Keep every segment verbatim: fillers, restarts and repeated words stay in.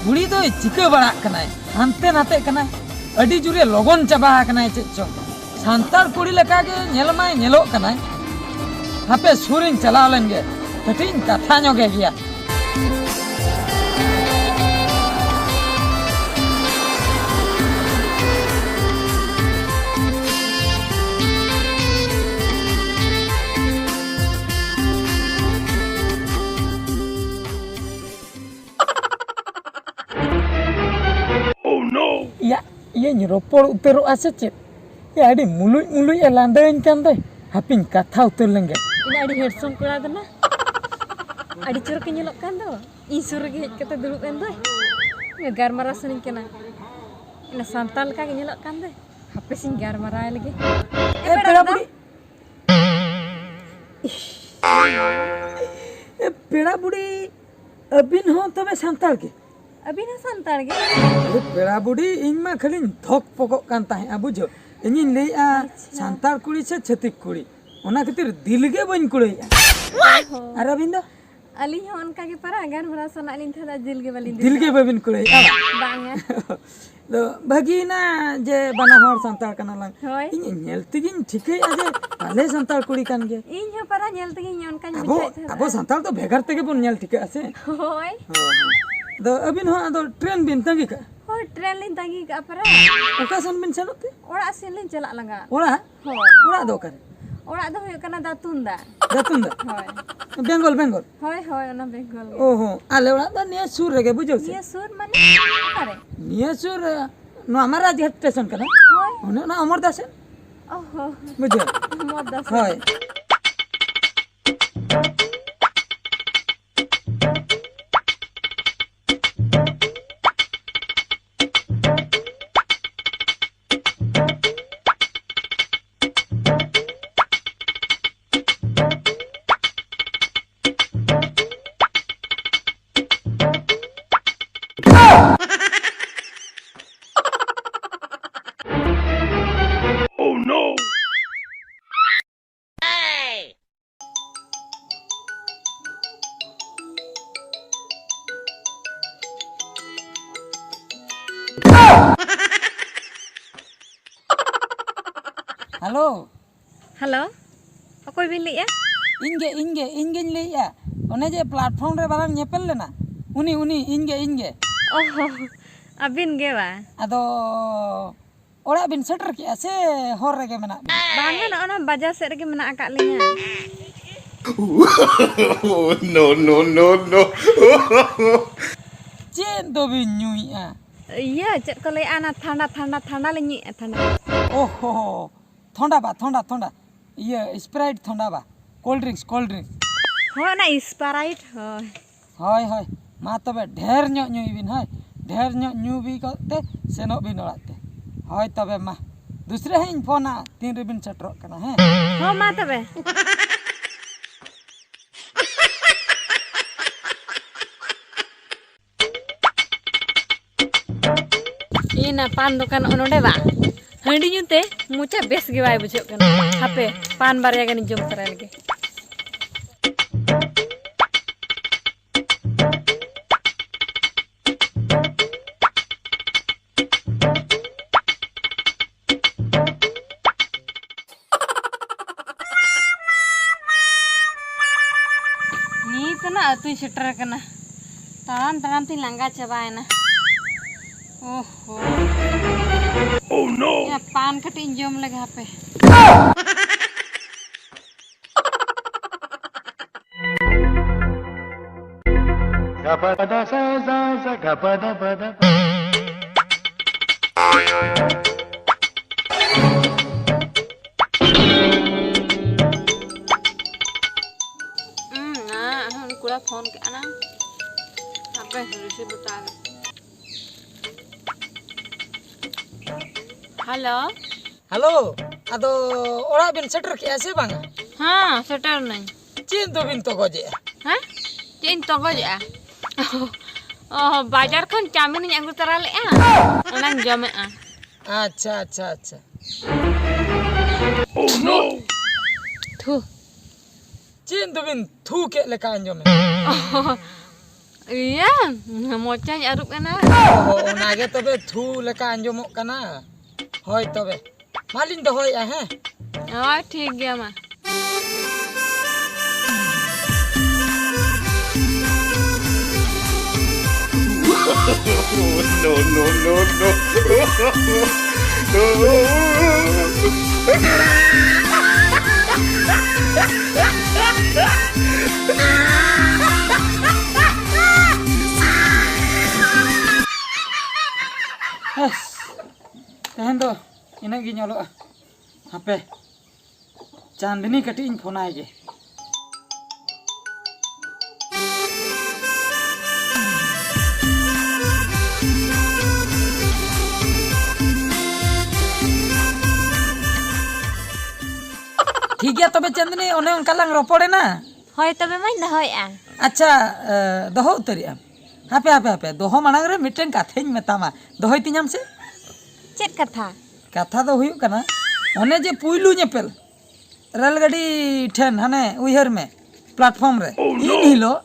ᱠᱩᱲᱤ ᱫᱚᱭ ᱪᱤᱠᱟᱹ ᱵᱟᱲᱟᱜ ᱠᱟᱱᱟᱭ, ᱦᱟᱱᱛᱮ ᱱᱟᱛᱮᱜ ᱠᱟᱱᱟᱭ, ᱟᱹᱰᱤ ᱡᱳᱨᱮ ᱞᱚᱜᱚᱱ ᱪᱟᱵᱟ ᱟᱠᱟᱱᱟᱭ ᱪᱮᱫ ᱪᱚᱝ᱾ ᱥᱟᱱᱛᱟᱲ ᱠᱩᱲᱤ ᱞᱮᱠᱟᱜᱮ ᱧᱮᱞ ᱢᱟᱭ ᱧᱮᱞᱚᱜ ᱠᱟᱱᱟᱭ᱾ ᱦᱟᱯᱮ ᱥᱩᱨᱤᱧ ᱪᱟᱞᱟᱣ ᱞᱮᱱ ᱜᱮ, ᱠᱟᱹᱴᱤᱡ ᱤᱧ ᱠᱟᱛᱷᱟ ᱧᱚᱜᱮ ᱜᱮᱭᱟ᱾ ᱤᱭᱟ, ᱤᱭᱟᱹᱧ ᱨᱚᱯᱚᱲ ᱩᱛᱟᱹᱨᱚᱜᱼᱟ ᱥᱮ ᱪᱮᱫ? ᱮ, ᱟᱹᱰᱤ ᱢᱩᱞᱩᱡ ᱢᱩᱞᱩᱡ ᱮ ᱞᱟᱸᱫᱟᱹᱧ ᱠᱟᱱ ᱫᱚᱭ᱾ ᱦᱟᱯᱮᱧ ᱠᱟᱛᱷᱟ ᱩᱛᱟᱹᱨ ᱞᱮᱱ ᱜᱮ᱾ ᱤᱧ ᱟᱹᱰᱤ handsome ᱠᱚᱲᱟ ᱫᱚ ᱱᱟ᱾ ᱟᱹᱰᱤ ᱪᱚᱨᱚᱠᱮ ᱧᱮᱞᱚᱜ ᱠᱟᱱ ᱫᱚ᱾ ᱤᱧ ᱥᱩᱨ ᱨᱮᱜᱮ ᱦᱮᱡ ᱠᱟᱛᱮ ᱫᱩᱲᱩᱵ ᱮᱱ ᱫᱚᱭ᱾ ᱜᱟᱨᱢᱟᱨᱟᱣ ᱥᱟᱱᱟᱧ ᱠᱟᱱᱟ᱾ ᱚᱱᱟ ᱥᱟᱱᱛᱟᱲ ᱞᱮᱠᱟᱜᱮ ᱧᱮᱞᱚᱜ ᱠᱟᱱ ᱫᱚᱭ᱾ ᱦᱟᱯᱮ ᱥᱮᱧ ᱜᱟᱨᱢᱟᱨᱟᱣ ᱞᱮᱜᱮ᱾ ᱮ, ᱮ, ᱯᱮᱲᱟ ᱯᱮᱲᱟ ᱫᱚ᱾ ᱵᱩᱰᱷᱤ᱾ ᱮ, ᱯᱮᱲᱟ ᱵᱩᱰᱷᱤ, ᱟᱹᱵᱤᱱ ᱦᱚᱸ ᱛᱚᱵᱮ ᱥᱟᱱᱛᱟᱲ ᱜᱮ? ᱟᱹᱵᱤᱱ ᱦᱚᱸ ᱥᱟᱱᱛᱟᱲ ᱜᱮ? ᱟᱫᱚ ᱯᱮᱲᱟ ᱵᱩᱰᱷᱤ, ᱤᱧ ᱢᱟ ᱠᱷᱟᱹᱞᱤᱧ ᱫᱷᱚᱠ ᱯᱚᱠᱚᱜ ᱠᱟᱱ ᱛᱟᱦᱮᱸᱜᱼᱟ, ᱵᱩᱡᱷᱟᱹᱣ᱾ ᱤᱧᱤᱧ ᱞᱟᱹᱭᱮᱜᱼᱟ, ᱟᱪᱪᱷᱟ᱾ ᱥᱟᱱᱛᱟᱲ ᱠᱩᱲᱤ ᱥᱮ ᱪᱷᱟᱹᱛᱤᱠ ᱠᱩᱲᱤ, ᱚᱱᱟ ᱠᱷᱟᱹᱛᱤᱨ ᱫᱤᱞ ᱜᱮ ᱵᱟᱹᱧ ᱠᱩᱲᱟᱹᱭᱮᱜᱼᱟ᱾ ᱚ ᱦᱚᱸ᱾ ᱟᱨ ᱟᱹᱵᱤᱱ ᱫᱚ? ᱟᱹᱞᱤᱧ ᱦᱚᱸ ᱚᱱᱠᱟ ᱜᱮ ᱯᱟᱨᱟ ᱜᱟᱨᱢᱟᱨᱟᱣ ᱥᱟᱱᱟᱭᱮᱫ ᱞᱤᱧ ᱛᱟᱦᱮᱸᱫ, ᱫᱤᱞ ᱜᱮ ᱵᱟᱹᱞᱤᱧ ᱫᱤᱞ ᱜᱮ ᱫᱟᱲᱮᱭᱟᱜᱼᱟ᱾ ᱵᱟᱹᱵᱤᱱ ᱠᱩᱲᱟᱹᱭᱮᱜᱼᱟ, ᱵᱟᱝ? ᱵᱟᱝᱟ᱾ ᱫᱚ ᱵᱷᱟᱹᱜᱤᱭᱮᱱᱟ ᱡᱮ ᱵᱟᱱᱟ ᱦᱚᱲ ᱥᱟᱱᱛᱟᱲ ᱠᱟᱱᱟ ᱞᱟᱝ᱾ ᱦᱳᱭ᱾ ᱤᱧ ᱧᱮᱞ ᱛᱮᱜᱤᱧ ᱴᱷᱤᱠᱟᱹᱭᱮᱫᱼᱟ ᱡᱮ ᱯᱟᱞᱮ ᱥᱟᱱᱛᱟᱲ ᱠᱩᱲᱤ ᱠᱟᱱ ᱜᱮ᱾ ᱤᱧ ᱦᱚᱸ ᱯᱟᱨᱟ ᱧᱮᱞ ᱛᱮᱜᱤᱧ ᱚᱱᱠᱟᱧ ᱟᱵᱚ, ᱵᱩᱡᱷᱟᱹᱣᱮᱫ ᱛᱟᱦᱮᱸᱫ᱾ ᱟᱵᱚ ᱥᱟᱱᱛᱟᱲ ᱫᱚ ᱵᱷᱮᱜᱟᱨ ᱛᱮᱜᱮ ᱵᱚᱱ ᱧᱮᱞ ᱴᱷᱤᱠᱟᱹᱜᱼᱟ ᱥᱮ᱾ ᱦᱳᱭ᱾ ᱦᱳᱭ, ᱦᱳᱭ᱾ ᱟᱫᱚ ᱟᱹᱵᱤᱱ ᱦᱚᱸ ᱟᱫᱚ ᱴᱨᱮᱱ ᱵᱤᱱ ᱛᱟᱺᱜᱤ ᱠᱟᱜᱼᱟ? ᱦᱳᱭ, ᱴᱨᱮᱱ ᱞᱤᱧ ᱛᱟᱺᱜᱤ ᱠᱟᱜᱼᱟ ᱯᱟᱨᱟ᱾ ᱚᱠᱟ ᱥᱮᱱ ᱵᱤᱱ ᱥᱮᱱᱚᱜ ᱛᱮ? ᱚᱲᱟᱜ ᱥᱮᱱ ᱞᱤᱧ ᱪᱟᱞᱟᱜ ᱞᱟᱸᱜᱟ᱾ ᱚᱲᱟᱜ? ᱦᱳᱭ᱾ ᱚᱲᱟᱜ ᱫᱚ ᱚᱠᱟᱨᱮ? ᱚᱲᱟᱜ ᱫᱚ ᱦᱩᱭᱩᱜ ᱠᱟᱱᱟ ᱫᱟᱛᱩᱱᱫᱟ᱾ ᱫᱟᱛᱩᱱᱫᱟ? ᱦᱳᱭ᱾ ᱵᱮᱝᱜᱚᱞ, ᱵᱮᱝᱜᱚᱞ? ᱦᱳᱭ, ᱦᱳᱭ, ᱚᱱᱟ ᱵᱮᱝᱜᱚᱞ ᱜᱮ᱾ ᱚ ᱦᱚᱸ, ᱟᱞᱮ ᱚᱲᱟᱜ ᱫᱚ ᱱᱤᱭᱟᱹ ᱥᱩᱨ ᱨᱮᱜᱮ, ᱵᱩᱡᱷᱟᱹᱣ ᱥᱮ? ᱱᱤᱭᱟᱹ ᱥᱩᱨ ᱢᱟᱱᱮ ᱚᱠᱟᱨᱮ? ᱱᱤᱭᱟᱹ ᱥᱩᱨ, ᱱᱚᱣᱟ ᱢᱟ ᱨᱟᱡᱽᱜᱷᱟᱴ ᱥᱴᱮᱥᱚᱱ ᱠᱟᱱᱟ᱾ ᱦᱳᱭ᱾ ᱚᱱᱮ ᱚᱱᱟ ᱚᱢᱚᱨᱫᱟ ᱥᱮᱱ᱾ ᱚ ᱦᱚᱸ᱾ ᱵᱩᱡᱷᱟᱹᱣ? ᱚᱢᱚᱨᱫᱟ ᱥᱮᱱ᱾ ᱦᱳᱭ᱾ ᱦᱮᱞᱳ᱾ ᱦᱮᱞᱳ, ᱚᱠᱚᱭ ᱵᱤᱱ ᱞᱟᱹᱭᱮᱜᱼᱟ? ᱤᱧ ᱜᱮ, ᱤᱧ ᱜᱮ, ᱤᱧ ᱜᱤᱧ ᱞᱟᱹᱭᱮᱜᱼᱟ᱾ ᱚᱱᱮ ᱡᱮ platform ᱨᱮ ᱵᱟᱞᱟᱝ ᱧᱮᱯᱮᱞ ᱞᱮᱱᱟ, ᱩᱱᱤ, ᱩᱱᱤ, ᱤᱧ ᱜᱮ, ᱤᱧ ᱜᱮ᱾ ᱚ ᱦᱚ, ᱟᱹᱵᱤᱱ ᱜᱮ ᱵᱟ? ᱟᱫᱚ ᱚᱲᱟᱜ ᱵᱤᱱ ᱥᱮᱴᱮᱨ ᱠᱮᱜᱼᱟ ᱥᱮ ᱦᱚᱨ ᱨᱮᱜᱮ ᱢᱮᱱᱟᱜ ᱵᱤᱱᱟ? ᱵᱟᱝᱟ, ᱱᱚᱜᱼᱚ ᱱᱟ ᱵᱟᱡᱟᱨ ᱥᱮᱫ ᱨᱮᱜᱮ ᱢᱮᱱᱟᱜ ᱟᱠᱟᱫ ᱞᱤᱧᱟ᱾ No, no, no, no, no. ᱪᱮᱫ ᱫᱚᱵᱤᱱ ᱧᱩᱭᱮᱜᱼᱟ? ᱤᱭᱟᱹ, ᱪᱮᱫ ᱠᱚ ᱞᱟᱹᱭᱟ, ᱚᱱᱟ ᱴᱷᱟᱱᱰᱟ, ᱴᱷᱟᱱᱰᱟ, ᱴᱷᱟᱱᱰᱟ ᱞᱤᱧ ᱧᱩᱭᱮᱫᱼᱟ, ᱴᱷᱟᱱᱰᱟ᱾ ᱳᱦᱳ, ᱛᱷᱚᱱᱰᱟ ᱵᱟ, ᱛᱷᱚᱱᱰᱟ, ᱛᱷᱚᱱᱰᱟ᱾ ᱤᱭᱟᱹ, Sprite ᱛᱷᱚᱱᱰᱟ ᱵᱟ, cold drinks, cold drinks᱾ ᱦᱳᱭ, ᱚᱱᱟ Sprite, ᱦᱳᱭ᱾ ᱦᱳᱭ, ᱦᱳᱭ, ᱢᱟ ᱛᱚᱵᱮ ᱰᱷᱮᱨ ᱧᱚᱜ ᱧᱩᱭ ᱵᱤᱱ, ᱦᱳᱭ᱾ ᱰᱷᱮᱨ ᱧᱚᱜ ᱧᱩ ᱵᱤ ᱠᱟᱛᱮ ᱥᱮᱱᱚᱜ ᱵᱤᱱ ᱚᱲᱟᱜ ᱛᱮ᱾ ᱦᱳᱭ ᱛᱚᱵᱮ ᱢᱟ, ᱫᱩᱥᱨᱟᱹ ᱦᱟᱸᱜ ᱤᱧ ᱯᱷᱳᱱᱟ, ᱛᱤᱱ ᱨᱮᱵᱤᱱ ᱥᱮᱴᱮᱨᱚᱜ ᱠᱟᱱᱟ, ᱦᱮᱸ? ᱦᱚᱸ, ᱢᱟ ᱛᱚᱵᱮ᱾ ᱤᱱᱟ ᱯᱟᱱ ᱫᱚᱠᱟᱱ ᱱᱚᱜᱼᱚ ᱱᱚᱰᱮ ᱵᱟ, ᱦᱟᱺᱰᱤ ᱧᱩ ᱛᱮ ᱢᱚᱪᱟ ᱵᱮᱥ ᱜᱮ ᱵᱟᱭ ᱵᱩᱡᱷᱟᱹᱜ ᱠᱟᱱᱟ᱾ ᱦᱟᱯᱮ, ᱯᱟᱱ ᱵᱟᱨᱭᱟ ᱜᱟᱱᱤᱧ ᱡᱚᱢ ᱛᱟᱨᱟᱭ ᱞᱮᱜᱮ᱾ ᱱᱤᱛ ᱱᱟ ᱟᱹᱛᱩᱧ ᱥᱮᱴᱮᱨ ᱟᱠᱟᱱᱟ᱾ ᱛᱟᱲᱟᱢ ᱛᱟᱲᱟᱢ ᱛᱤᱧ ᱞᱟᱸᱜᱟ ᱪᱟᱵᱟᱭᱮᱱᱟ᱾ ᱳᱦᱳ᱾ Oh no! ᱭᱟ, ᱯᱟᱱ ᱠᱟᱹᱴᱤᱡ ᱤᱧ ᱡᱚᱢ ᱞᱮᱜᱮ ᱦᱟᱯᱮ᱾ ᱩᱸ, ᱱᱟ, ᱩᱱᱤ ᱠᱚᱲᱟ ᱯᱷᱳᱱ ᱠᱮᱜᱼᱟ ᱱᱟ᱾ ᱦᱟᱯᱮ, receive ᱦᱟᱛᱟᱣ ᱞᱮ᱾ ᱦᱮᱞᱳ᱾ ᱦᱮᱞᱳ, ᱟᱫᱚ ᱚᱲᱟᱜ ᱵᱤᱱ ᱥᱮᱴᱮᱨ ᱠᱮᱜᱼᱟ ᱥᱮ ᱵᱟᱝᱟ? ᱦᱮᱸ, ᱥᱮᱴᱮᱨ ᱱᱟᱹᱧ᱾ ᱪᱮᱫ ᱫᱚᱵᱤᱱ ᱛᱚᱜᱚᱡᱮᱜᱼᱟ? ᱦᱮᱸ? ᱪᱮᱫ ᱤᱧ ᱛᱚᱜᱚᱡᱮᱜᱼᱟ? ᱚ, ᱵᱟᱡᱟᱨ ᱠᱷᱚᱱ ᱪᱟᱣᱢᱤᱱᱤᱧ ᱟᱹᱜᱩ ᱛᱚᱨᱟ ᱞᱮᱜᱼᱟ, ᱚᱱᱟᱧ ᱡᱚᱢᱮᱜᱼᱟ᱾ ᱟᱪᱪᱷᱟ, ᱟᱪᱪᱷᱟ, ᱟᱪᱪᱷᱟ᱾ ᱛᱷᱩ᱾ ᱪᱮᱫ ᱫᱚᱵᱤᱱ ᱛᱷᱩ ᱠᱮᱫ ᱞᱮᱠᱟ ᱟᱸᱡᱚᱢᱮᱱᱟ? ᱤᱭᱟᱹ, ᱢᱚᱪᱟᱧ ᱟᱹᱨᱩᱵ ᱮᱱᱟ᱾ ᱚ, ᱚᱱᱟᱜᱮ ᱛᱚᱵᱮ ᱛᱷᱩ ᱞᱮᱠᱟ ᱟᱸᱡᱚᱢᱚᱜ ᱠᱟᱱᱟ᱾ ᱦᱳᱭ ᱛᱚᱵᱮ᱾ ᱢᱟᱞᱤᱧ ᱫᱚᱦᱚᱭᱮᱫᱼᱟ, ᱦᱮᱸ᱾ ᱦᱳᱭ, ᱴᱷᱤᱠ ᱜᱮᱭᱟ, ᱢᱟ᱾ No, no, no, no. ᱦᱮᱸᱥ, ᱛᱮᱦᱮᱧ ᱫᱚ ᱤᱱᱟᱹᱜ ᱜᱮ ᱧᱮᱞᱚᱜᱼᱟ᱾ ᱦᱟᱯᱮ, ᱪᱟᱸᱫᱽᱱᱤ ᱠᱟᱹᱴᱤᱡ ᱤᱧ ᱯᱷᱳᱱᱟᱭ ᱜᱮ᱾ ᱴᱷᱤᱠ ᱜᱮᱭᱟ ᱛᱚᱵᱮ ᱪᱟᱸᱫᱽᱱᱤ, ᱚᱱᱮ ᱚᱱᱠᱟ ᱞᱟᱝ ᱨᱚᱯᱚᱲ ᱮᱱᱟ᱾ ᱦᱳᱭ, ᱛᱚᱵᱮ ᱢᱟᱧ ᱫᱚᱦᱚᱭᱮᱫᱼᱟ᱾ ᱟᱪᱪᱷᱟ, ᱮ, ᱫᱚᱦᱚ ᱩᱛᱟᱹᱨᱮᱜᱼᱟᱢ᱾ ᱦᱟᱯᱮ, ᱦᱟᱯᱮ, ᱦᱟᱯᱮ, ᱫᱚᱦᱚ ᱢᱟᱲᱟᱝ ᱨᱮ ᱢᱤᱫᱴᱮᱱ ᱠᱟᱛᱷᱟᱧ ᱢᱮᱛᱟᱢᱟ, ᱫᱚᱦᱚᱭ ᱛᱤᱧᱟᱢ ᱥᱮ? ᱪᱮᱫ ᱠᱟᱛᱷᱟ? ᱠᱟᱛᱷᱟ ᱫᱚ ᱦᱩᱭᱩᱜ ᱠᱟᱱᱟ, ᱚᱱᱮ ᱡᱮ ᱯᱩᱭᱞᱩ ᱧᱮᱯᱮᱞ ᱨᱮᱞ ᱜᱟᱹᱰᱤ ᱴᱷᱮᱱ, ᱦᱟᱱᱮ ᱩᱭᱦᱟᱹᱨ ᱢᱮ, ᱯᱞᱟᱴᱯᱷᱚᱨᱢ ᱨᱮ, ᱤᱱ ᱦᱤᱞᱳᱜ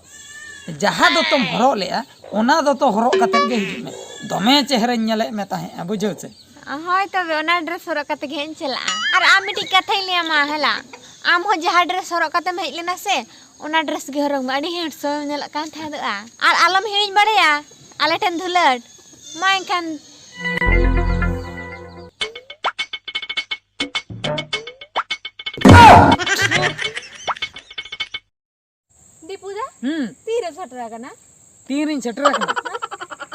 ᱡᱟᱦᱟᱸ ᱫᱚᱛᱚᱢ ᱦᱚᱨᱚᱜ ᱞᱮᱜᱼᱟ, ᱚᱱᱟ ᱫᱚᱛᱚ ᱦᱚᱨᱚᱜ ᱠᱟᱛᱮᱫ ᱜᱮ ᱦᱤᱡᱩᱜ ᱢᱮ᱾ ᱫᱚᱢᱮ ᱪᱮᱦᱨᱟᱧ ᱧᱮᱞᱮᱫ ᱢᱮ ᱛᱟᱦᱮᱸᱫᱼᱟ, ᱵᱩᱡᱷᱟᱹᱣ ᱥᱮ? ᱦᱳᱭ, ᱛᱚᱵᱮ ᱚᱱᱟ ᱰᱨᱮᱥ ᱦᱚᱨᱚᱜ ᱠᱟᱛᱮ ᱜᱮ ᱦᱟᱸᱜ ᱤᱧ ᱪᱟᱞᱟᱜᱼᱟ᱾ ᱟᱨ ᱟᱢ ᱢᱤᱫᱴᱤᱡ ᱠᱟᱛᱷᱟᱧ ᱞᱟᱹᱭᱟᱢᱟ, ᱦᱮᱞᱟ, ᱟᱢ ᱦᱚᱸ ᱡᱟᱦᱟᱸ ᱰᱨᱮᱥ ᱦᱚᱨᱚᱜ ᱠᱟᱛᱮᱢ ᱦᱮᱡ ᱞᱮᱱᱟ ᱥᱮ, ᱚᱱᱟ ᱰᱨᱮᱥ ᱜᱮ ᱦᱚᱨᱚᱜᱽ ᱢᱮ, ᱟᱹᱰᱤ ᱦᱮᱱᱰᱥᱚᱢ ᱮᱢ ᱧᱮᱞᱚᱜ ᱠᱟᱱ ᱛᱟᱦᱮᱸᱫᱚᱜᱼᱟ᱾ ᱟᱨ ᱟᱞᱚᱢ ᱦᱤᱲᱤᱧ ᱵᱟᱲᱟᱭᱟ, ᱟᱞᱮ ᱴᱷᱮᱱ ᱫᱷᱩᱞᱟᱹᱲ᱾ ᱢᱟ ᱮᱱᱠᱷᱟᱱ᱾ ᱫᱤᱯᱩ ᱫᱟ, ᱦᱩᱸ᱾ ᱛᱤᱨᱮᱢ ᱥᱮᱴᱮᱨ ᱟᱠᱟᱱᱟ? ᱛᱤᱨᱤᱧ ᱥᱮᱴᱮᱨ ᱟᱠᱟᱱᱟ?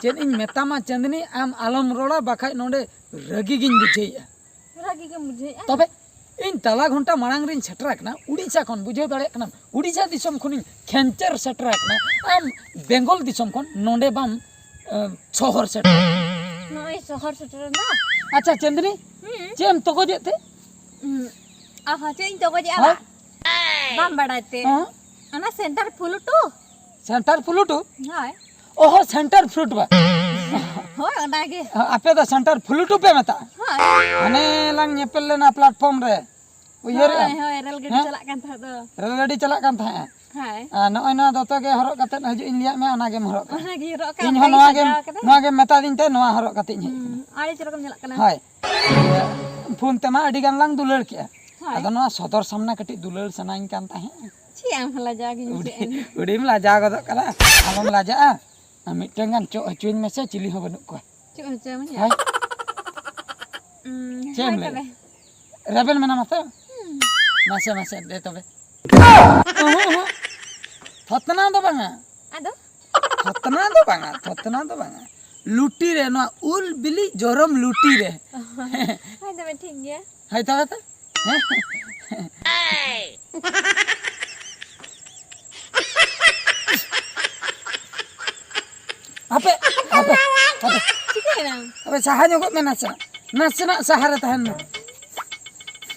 ᱪᱮᱫ ᱤᱧ ᱢᱮᱛᱟᱢᱟ ᱪᱟᱸᱫᱽᱱᱤ, ᱟᱢ ᱟᱞᱚᱢ ᱨᱚᱲᱟ, ᱵᱟᱠᱷᱟᱡ ᱱᱚᱰᱮ ᱨᱟᱹᱜᱤ ᱜᱤᱧ ᱵᱩᱡᱷᱟᱹᱣᱮᱫᱼᱟ᱾ ᱨᱟᱹᱜᱤ ᱜᱮᱢ ᱵᱩᱡᱷᱟᱹᱣᱮᱫᱼᱟ? ᱛᱚᱵᱮ ᱤᱧ ᱛᱟᱞᱟ ᱜᱷᱚᱱᱴᱟ ᱢᱟᱲᱟᱝ ᱨᱤᱧ ᱥᱮᱴᱮᱨ ᱟᱠᱟᱱᱟ ᱩᱲᱤᱥᱥᱟ ᱠᱷᱚᱱ, ᱵᱩᱡᱷᱟᱹᱣ ᱫᱟᱲᱮᱭᱟᱜ ᱠᱟᱱᱟᱢ? ᱩᱲᱤᱥᱥᱟ ᱫᱤᱥᱚᱢ ᱠᱷᱚᱱᱤᱧ ᱠᱷᱮᱧᱪᱮᱨ ᱥᱮᱴᱮᱨ ᱟᱠᱟᱱᱟ, ᱟᱢ ᱵᱮᱝᱜᱚᱞ ᱫᱤᱥᱚᱢ ᱠᱷᱚᱱ ᱱᱚᱰᱮ ᱵᱟᱢ, ᱮ, ᱥᱚᱦᱚᱨ ᱥᱮᱴᱮᱨ ᱟᱠᱟᱱᱟ᱾ ᱱᱚᱜᱼᱚᱭ ᱥᱚᱦᱚᱨ ᱥᱮᱴᱮᱨ ᱮᱱᱟ᱾ ᱟᱪᱪᱷᱟ ᱪᱟᱸᱫᱽᱱᱤ, ᱦᱩᱸ᱾ ᱪᱮᱫ ᱮᱢ ᱛᱚᱜᱚᱡᱮᱫ ᱛᱮ? ᱦᱩᱸ᱾ ᱚ ᱦᱚᱸ, ᱪᱮᱫ ᱤᱧ ᱛᱚᱜᱚᱡᱮᱫᱼᱟ ᱦᱮᱸ? ᱵᱟ? ᱵᱟᱢ ᱵᱟᱲᱟᱭ ᱛᱮ? ᱦᱮᱸ? ᱚᱱᱟ ᱥᱮᱱᱴᱟᱨ ᱯᱷᱩᱞᱩᱴᱩ? ᱥᱮᱱᱴᱟᱨ ᱯᱷᱩᱞᱩᱴᱩ? ᱦᱳᱭ᱾ ᱚᱦᱚ, ᱥᱮᱱᱴᱟᱨ ᱯᱷᱩᱞᱩᱴ ᱵᱟ᱾ ᱦᱳᱭ, ᱚᱱᱟᱜᱮ᱾ ᱟᱯᱮ ᱫᱚ ᱥᱮᱱᱴᱟᱨ ᱯᱷᱩᱞᱩᱴᱩ ᱯᱮ ᱢᱮᱛᱟᱜᱼᱟ? ᱦᱳᱭ᱾ ᱦᱟᱱᱮ ᱞᱟᱝ ᱧᱮᱯᱮᱞ ᱞᱮᱱᱟ ᱯᱞᱟᱴᱯᱷᱚᱨᱢ ᱨᱮ, ᱩᱭᱦᱟᱹᱨᱮᱜᱼᱟ? ᱦᱳᱭ, ᱦᱳᱭ, ᱨᱮᱞ ᱜᱟᱹᱰᱤ ᱦᱮᱸ? ᱪᱟᱞᱟᱜ ᱠᱟᱱ ᱛᱟᱦᱮᱸᱫ ᱫᱚ᱾ ᱨᱮᱞ ᱜᱟᱹᱰᱤ ᱪᱟᱞᱟᱜ ᱠᱟᱱ ᱛᱟᱦᱮᱸᱫᱼᱟ᱾ ᱦᱳᱭ᱾ ᱟᱨ ᱱᱚᱜᱼᱚᱭ ᱱᱚᱣᱟ ᱫᱚᱛᱚ ᱜᱮ ᱦᱚᱨᱚᱜ ᱠᱟᱛᱮᱫ ᱦᱤᱡᱩᱜ ᱤᱧ ᱞᱟᱹᱭᱟᱫ ᱢᱮᱭᱟ, ᱚᱱᱟ ᱜᱮᱢ ᱦᱚᱨᱚᱜ ᱠᱟᱜᱼᱟ᱾ ᱚᱱᱟᱜᱮ ᱦᱚᱨᱚᱜ ᱠᱟᱜᱼᱟ, ᱤᱧ ᱦᱚᱸ ᱚᱱᱠᱟᱜᱮ ᱱᱚᱣᱟ ᱜᱮᱢ, ᱥᱟᱡᱟᱣ ᱠᱟᱫᱟ᱾ ᱱᱚᱣᱟ ᱜᱮᱢ ᱢᱮᱛᱟᱫᱤᱧ ᱛᱮ ᱱᱚᱣᱟ ᱦᱚᱨᱚᱜ ᱠᱟᱛᱮᱫ ᱤᱧ ᱦᱮᱡ ᱦᱩᱸ, ᱮᱱᱟ᱾ ᱟᱹᱰᱤ ᱪᱚᱨᱚᱠᱮᱢ ᱧᱮᱞᱚᱜ ᱠᱟᱱᱟ᱾ ᱦᱳᱭ᱾ ᱯᱷᱳᱱ ᱛᱮᱢᱟ ᱟᱹᱰᱤ ᱜᱟᱱ ᱞᱟᱝ ᱫᱩᱞᱟᱹᱲ ᱠᱮᱜᱼᱟ᱾ ᱦᱳᱭ᱾ ᱟᱫᱚ ᱱᱚᱣᱟ ᱥᱚᱫᱚᱨ ᱥᱟᱢᱱᱟ ᱠᱟᱹᱴᱤᱡ ᱫᱩᱞᱟᱹᱲ ᱥᱟᱱᱟᱧ ᱠᱟᱱ ᱛᱟᱦᱮᱸᱫ᱾ ᱪᱮᱫ ᱟᱢ ᱞᱟᱡᱟᱣ ᱜᱮᱧ ᱟᱹᱰᱤ, ᱵᱩᱡᱷᱟᱹᱣᱮᱫ ᱟᱹᱰᱤᱢ ᱞᱟᱡᱟᱣ ᱜᱚᱫᱚᱜ ᱠᱟᱱᱟ᱾ ᱟᱞᱚᱢ ᱞᱟᱡᱟᱜᱼᱟ᱾ ᱟᱨ ᱢᱤᱫᱴᱟᱝ ᱜᱟᱱ ᱪᱚᱜ ᱦᱚᱪᱚᱧ ᱢᱮᱥᱮ, ᱪᱤᱞᱤ ᱦᱚᱸ ᱵᱟᱹᱱᱩᱜ ᱠᱚᱣᱟ᱾ ᱪᱮᱫ ᱦᱚᱪᱚ ᱢᱮᱭᱟ? ᱦᱳᱭ᱾ ᱩᱸ, ᱪᱮᱫ ᱮᱢ ᱦᱳᱭ ᱞᱟᱹᱭᱟ? ᱛᱚᱵᱮ᱾ ᱨᱮᱵᱮᱱ ᱢᱮᱱᱟᱢᱟ ᱛᱚ? ᱦᱩᱸ᱾ ᱢᱟᱥᱮ, ᱢᱟᱥᱮ, ᱫᱮ ᱛᱚᱵᱮ᱾ ᱚᱦᱚᱸ, ᱚᱦᱚᱸ᱾ ᱛᱷᱚᱛᱱᱟ ᱫᱚ ᱵᱟᱝᱟ᱾ ᱟᱫᱚ? ᱛᱷᱚᱛᱱᱟ ᱫᱚ ᱵᱟᱝᱟ, ᱛᱷᱚᱛᱱᱟ ᱫᱚ ᱵᱟᱝᱟ᱾ ᱞᱩᱴᱤ ᱨᱮ, ᱱᱚᱣᱟ ᱩᱞ ᱵᱤᱞᱤ ᱡᱚᱨᱚᱢ ᱞᱩᱴᱤ ᱨᱮ᱾ ᱦᱳᱭ, ᱛᱚᱵᱮ ᱴᱷᱤᱠ ᱜᱮᱭᱟ᱾ ᱦᱳᱭ, ᱛᱚᱵᱮ ᱛᱚ᱾ ᱦᱮᱸ? ᱦᱟᱯᱮ, ᱦᱟᱯᱮ, ᱦᱟᱯᱮ᱾ ᱪᱤᱠᱟᱹᱭᱮᱱᱟᱢ? ᱦᱟᱯᱮ, ᱥᱟᱦᱟ ᱧᱚᱜᱚᱜ ᱢᱮ ᱱᱟᱥᱮ᱾ ᱱᱟᱥᱮᱱᱟᱜ ᱥᱟᱦᱟ ᱨᱮ ᱛᱟᱦᱮᱱ ᱢᱮ᱾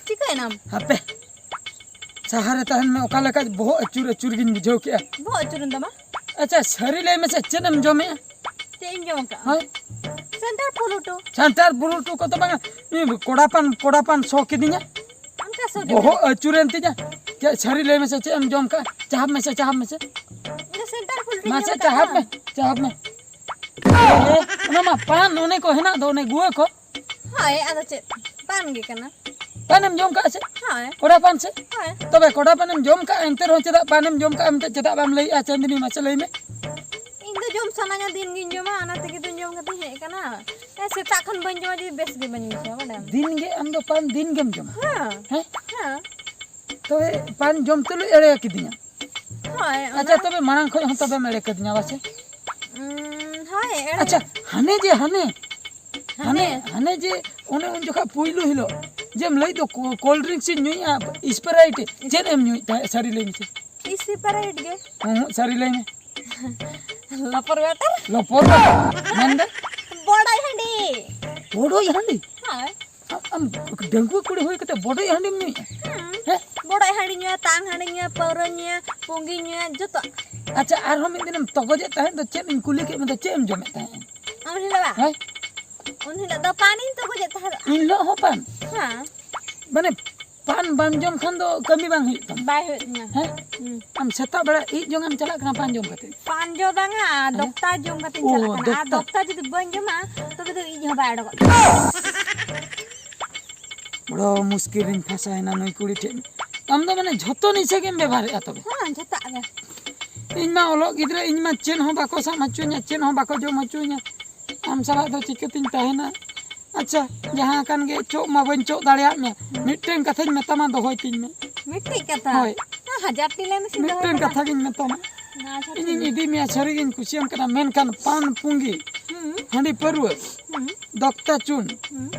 ᱪᱤᱠᱟᱹᱭᱮᱱᱟᱢ? ᱦᱟᱯᱮ᱾ ᱥᱟᱦᱟ ᱨᱮ ᱛᱟᱦᱮᱱ ᱢᱮ, ᱚᱠᱟ ᱞᱮᱠᱟ ᱵᱚᱦᱚᱜ ᱟᱹᱪᱩᱨ ᱟᱹᱪᱩᱨ ᱜᱤᱧ ᱵᱩᱡᱷᱟᱹᱣ ᱠᱮᱜᱼᱟ᱾ ᱵᱚᱦᱚᱜ ᱟᱹᱪᱩᱨᱮᱱ ᱛᱟᱢᱟ? ᱟᱪᱪᱷᱟ, ᱥᱟᱹᱨᱤ ᱞᱟᱹᱭ ᱢᱮᱥᱮ, ᱪᱮᱫ ᱮᱢ ᱡᱚᱢᱮᱜᱼᱟ? ᱪᱮᱫ ᱤᱧ ᱡᱚᱢ ᱟᱠᱟᱜᱼᱟ? ᱦᱳᱭ᱾ ᱥᱮᱱᱴᱟᱨ ᱯᱷᱩᱞᱩᱴᱩ᱾ ᱥᱮᱱᱴᱟᱨ ᱯᱷᱩᱞᱩᱴᱩ ᱠᱚᱫᱚ ᱵᱟᱝᱟ, ᱤᱧ ᱠᱚᱲᱟ ᱯᱟᱱ, ᱠᱚᱲᱟ ᱯᱟᱱ ᱥᱚ ᱠᱤᱫᱤᱧᱟ᱾ ᱟᱢ ᱪᱮᱫ ᱥᱚ ᱠᱮᱫᱟ? ᱵᱚᱦᱚᱜ ᱟᱹᱪᱩᱨᱮᱱ ᱛᱤᱧᱟ᱾ ᱪᱮᱫ ᱥᱟᱹᱨᱤ ᱞᱟᱹᱭ ᱢᱮᱥᱮ, ᱪᱮᱫ ᱮᱢ ᱡᱚᱢ ᱠᱟᱜᱼᱟ? ᱪᱟᱦᱟᱵ ᱢᱮᱥᱮ, ᱪᱟᱦᱟᱵ ᱢᱮᱥᱮ᱾ ᱤᱧ ᱫᱚ ᱥᱮᱱᱴᱟᱨ ᱯᱷᱩᱞᱩᱴᱩᱧ ᱢᱟᱥᱮ ᱡᱚᱢ ᱟᱠᱟᱫ ᱪᱟᱦᱟᱵ ᱫᱚ᱾ ᱢᱮ, ᱪᱟᱦᱟᱵ ᱢᱮ᱾ ᱮ, ᱚᱱᱟ ᱢᱟ ᱯᱟᱱ, ᱚᱱᱮ ᱠᱚ ᱦᱮᱱᱟᱜ ᱫᱚ, ᱚᱱᱮ ᱜᱩᱣᱟᱹ ᱠᱚ᱾ ᱦᱳᱭ, ᱟᱫᱚ ᱪᱮᱫ? ᱯᱟᱱ ᱜᱮ ᱠᱟᱱᱟ᱾ ᱯᱟᱱᱮᱢ ᱡᱚᱢ ᱠᱟᱜᱼᱟ ᱥᱮ? ᱦᱳᱭ᱾ ᱠᱚᱲᱟ ᱯᱟᱱ ᱥᱮ? ᱦᱳᱭ᱾ ᱛᱚᱵᱮ ᱠᱚᱲᱟ ᱯᱟᱱᱮᱢ ᱡᱚᱢ ᱠᱟᱜᱼᱟ, ᱮᱱᱛᱮ ᱨᱮᱦᱚᱸ ᱪᱮᱫᱟᱜ ᱯᱟᱱᱮᱢ ᱡᱚᱢ ᱠᱟᱜᱼᱟ ᱢᱮᱱᱛᱮ ᱪᱮᱫᱟᱜ ᱵᱟᱢ ᱞᱟᱹᱭᱮᱜᱼᱟ, ᱪᱟᱸᱫᱽᱱᱤ? ᱢᱟᱥᱮ ᱞᱟᱹᱭ ᱢᱮ᱾ ᱤᱧ ᱫᱚ ᱡᱚᱢ ᱥᱟᱱᱟᱧᱟ, ᱫᱤᱱ ᱜᱤᱧ ᱡᱚᱢᱟ, ᱚᱱᱟ ᱛᱮᱜᱮ ᱫᱚᱧ ᱡᱚᱢ ᱠᱟᱛᱮᱧ ᱦᱮᱡ ᱟᱠᱟᱱᱟ᱾ ᱦᱮᱸ, ᱥᱮᱛᱟᱜ ᱠᱷᱚᱱ ᱵᱟᱹᱧ ᱡᱚᱢᱟ ᱡᱩᱫᱤ ᱵᱮᱥ ᱜᱮ ᱵᱟᱹᱧ ᱵᱩᱡᱷᱟᱹᱣᱟ, ᱵᱟᱰᱟᱭᱟᱢ᱾ ᱫᱤᱱ ᱜᱮ ᱟᱢ ᱫᱚ ᱯᱟᱱ ᱫᱤᱱ ᱜᱮᱢ ᱡᱚᱢᱟ? ᱦᱮᱸ᱾ ᱦᱮᱸ? ᱦᱮᱸ᱾ ᱛᱚᱵᱮ ᱯᱟᱱ ᱡᱚᱢ ᱛᱩᱞᱩᱡ ᱮᱲᱮ ᱠᱤᱫᱤᱧᱟ᱾ ᱦᱳᱭ, ᱚᱱᱟ ᱟᱪᱪᱷᱟ, ᱛᱚᱵᱮ ᱢᱟᱲᱟᱝ ᱠᱷᱚᱱ ᱦᱚᱸ ᱛᱚᱵᱮᱢ ᱮᱲᱮ ᱠᱟᱫᱤᱧᱟ ᱵᱟᱥᱮ? ᱩᱸ, ᱦᱳᱭ, ᱮᱲᱮ᱾ ᱟᱪᱪᱷᱟ, ᱦᱟᱱᱮ ᱡᱮ ᱦᱟᱱᱮ, ᱦᱟᱱᱮ, ᱦᱟᱱᱮ? ᱦᱟᱱᱮ ᱡᱮ ᱚᱱᱮ ᱩᱱ ᱡᱚᱠᱷᱟᱡ ᱯᱩᱭᱞᱩ ᱦᱤᱞᱳᱜ ᱡᱮᱢ ᱞᱟᱹᱭ ᱫᱚ ᱠᱳ-, cold drinks ᱤᱧ ᱧᱩᱭᱟ, Sprite, ᱪᱮᱫ ᱮᱢ ᱧᱩᱭᱮᱫ ᱛᱟᱦᱮᱸᱫ? ᱥᱟᱹᱨᱤ ᱞᱟᱹᱭ ᱢᱮᱥᱮ᱾ Sprite ᱜᱮ᱾ ᱦᱩᱸ, ᱥᱟᱹᱨᱤ ᱞᱟᱹᱭ ᱢᱮ᱾ ᱞᱚᱯᱚᱨ water᱾ ᱞᱚᱯᱚᱨ water? ᱢᱮᱱᱫᱚ? ᱵᱚᱰᱚᱡ ᱦᱟᱺᱰᱤ᱾ ᱵᱚᱰᱚᱡ ᱦᱟᱺᱰᱤ? ᱦᱳᱭ᱾ ᱟᱢ, ᱟᱢ ᱰᱟᱺᱜᱩᱣᱟᱹ ᱠᱩᱲᱤ ᱦᱩᱭ ᱠᱟᱛᱮ ᱵᱚᱰᱚᱡ ᱦᱟᱺᱰᱤᱢ ᱧᱩᱭᱮᱫᱼᱟ? ᱦᱩᱸ᱾ ᱦᱮᱸ? ᱵᱚᱰᱚᱡ ᱦᱟᱺᱰᱤ ᱧᱩᱭᱟ, ᱛᱟᱝ ᱦᱟᱺᱰᱤ ᱧᱩᱭᱟ, ᱯᱟᱹᱣᱨᱟᱹ ᱧᱩᱭᱟ, ᱡᱚᱛᱚ᱾ ᱟᱪᱪᱷᱟ, ᱟᱨᱦᱚᱸ ᱢᱤᱫ ᱫᱤᱱᱮᱢ ᱛᱚᱜᱚᱡᱮᱫ ᱛᱟᱦᱮᱸᱫ ᱫᱚ, ᱪᱮᱫ ᱤᱧ ᱠᱩᱞᱤ ᱠᱮᱫ ᱢᱮ ᱫᱚ, ᱪᱮᱫ ᱮᱢ ᱡᱚᱢᱮᱫ ᱛᱟᱦᱮᱸᱫ? ᱩᱱ ᱦᱤᱞᱳᱜ ᱵᱟ? ᱦᱮᱸ? ᱩᱱ ᱦᱤᱞᱳᱜ ᱫᱚ ᱯᱟᱱᱤᱧ ᱛᱚᱜᱚᱡᱮᱫ ᱛᱟᱦᱮᱸᱫ᱾ ᱤᱱ ᱦᱤᱞᱳᱜ ᱦᱚᱸ ᱯᱟᱱ? ᱦᱮᱸ᱾ ᱢᱟᱱᱮ, ᱯᱟᱱ ᱵᱟᱢ ᱡᱚᱢ ᱠᱷᱟᱱ ᱫᱚ ᱠᱟᱹᱢᱤ ᱵᱟᱝ ᱦᱩᱭᱩᱜ ᱛᱟᱢᱟ? ᱵᱟᱭ ᱦᱩᱭᱩᱜ ᱛᱤᱧᱟ᱾ ᱦᱮᱸ? ᱦᱩᱸ᱾ ᱟᱢ ᱥᱮᱛᱟᱜ ᱵᱮᱲᱟ ᱤᱡ ᱡᱚᱝ ᱮᱢ ᱪᱟᱞᱟᱜ ᱠᱟᱱᱟ ᱯᱟᱱ ᱡᱚᱢ ᱠᱟᱛᱮ? ᱯᱟᱱ ᱡᱚ ᱵᱟᱝᱟ, ᱦᱮᱸ? ᱫᱚᱠᱛᱟ ᱡᱚᱢ ᱠᱟᱛᱮᱧ ᱚ, ᱪᱟᱞᱟᱜ ᱠᱟᱱᱟ᱾ ᱟᱨ ᱫᱚᱠᱛᱟ᱾ ᱫᱚᱠᱛᱟ ᱡᱩᱫᱤ ᱵᱟᱹᱧ ᱡᱚᱢᱟ, ᱛᱚᱵᱮ ᱫᱚ ᱤᱡ ᱦᱚᱸ ᱵᱟᱭ ᱚᱰᱚᱠᱚᱜ ᱛᱤᱧᱟ᱾ ᱫᱚ ᱢᱩᱥᱠᱤᱞ ᱨᱤᱧ ᱯᱷᱟᱸᱥᱟᱭᱮᱱᱟ ᱱᱩᱭ ᱠᱩᱲᱤ ᱴᱷᱮᱱ᱾ ᱟᱢ ᱫᱚ ᱢᱟᱱᱮ ᱡᱷᱚᱛᱚ ᱱᱤᱥᱟᱹ ᱜᱮᱢ ᱵᱮᱵᱚᱦᱟᱨᱮᱫᱼᱟ ᱛᱚᱵᱮ? ᱦᱮᱸ, ᱡᱷᱚᱛᱚᱣᱟᱜ ᱜᱮ᱾ ᱤᱧ ᱢᱟ ᱚᱞᱚᱜ ᱜᱤᱫᱽᱨᱟᱹ, ᱤᱧ ᱢᱟ ᱪᱮᱫ ᱦᱚᱸ ᱵᱟᱠᱚ ᱥᱟᱵ ᱦᱚᱪᱚᱧᱟ, ᱪᱮᱫ ᱦᱚᱸ ᱵᱟᱠᱚ ᱡᱚᱢ ᱦᱚᱪᱚᱧᱟ᱾ ᱟᱢ ᱥᱟᱞᱟᱜ ᱫᱚ ᱪᱤᱠᱟᱹᱛᱤᱧ ᱛᱟᱦᱮᱱᱟ? ᱟᱪᱪᱷᱟ, ᱡᱟᱦᱟᱸ ᱠᱟᱱ ᱜᱮ, ᱪᱚᱜ ᱢᱟ ᱵᱟᱹᱧ ᱪᱚᱜ ᱫᱟᱲᱮᱭᱟᱜ ᱢᱮ, ᱢᱤᱫᱴᱮᱱ ᱠᱟᱛᱷᱟᱧ ᱢᱮᱛᱟᱢᱟ, ᱫᱚᱦᱚᱭ ᱛᱤᱧ ᱢᱮ᱾ ᱢᱤᱫᱴᱮᱡ ᱠᱟᱛᱷᱟ? ᱦᱳᱭ᱾ ᱦᱮᱸ, ᱦᱟᱡᱟᱨ ᱴᱤ ᱞᱟᱹᱭ ᱢᱮᱥᱮ, ᱫᱚᱦᱚᱭ ᱢᱤᱫᱴᱮᱱ ᱢᱮ᱾ ᱠᱟᱛᱷᱟ ᱜᱤᱧ ᱢᱮᱛᱟᱢᱟ᱾ ᱟᱪᱪᱷᱟ, ᱴᱷᱤᱠ ᱤᱧᱤᱧ ᱜᱮᱭᱟ᱾ ᱤᱫᱤ ᱢᱮᱭᱟ, ᱥᱟᱹᱨᱤᱜᱤᱧ ᱠᱩᱥᱤᱭᱟᱢ ᱠᱟᱱᱟ, ᱢᱮᱱᱠᱷᱟᱱ ᱯᱟᱱ ᱯᱩᱸᱜᱤ, ᱦᱩᱸ᱾ ᱦᱟᱺᱰᱤ ᱯᱟᱹᱨᱣᱟᱹ, ᱦᱩᱸ᱾ ᱫᱚᱠᱛᱟ ᱪᱩᱱ, ᱦᱩᱸ᱾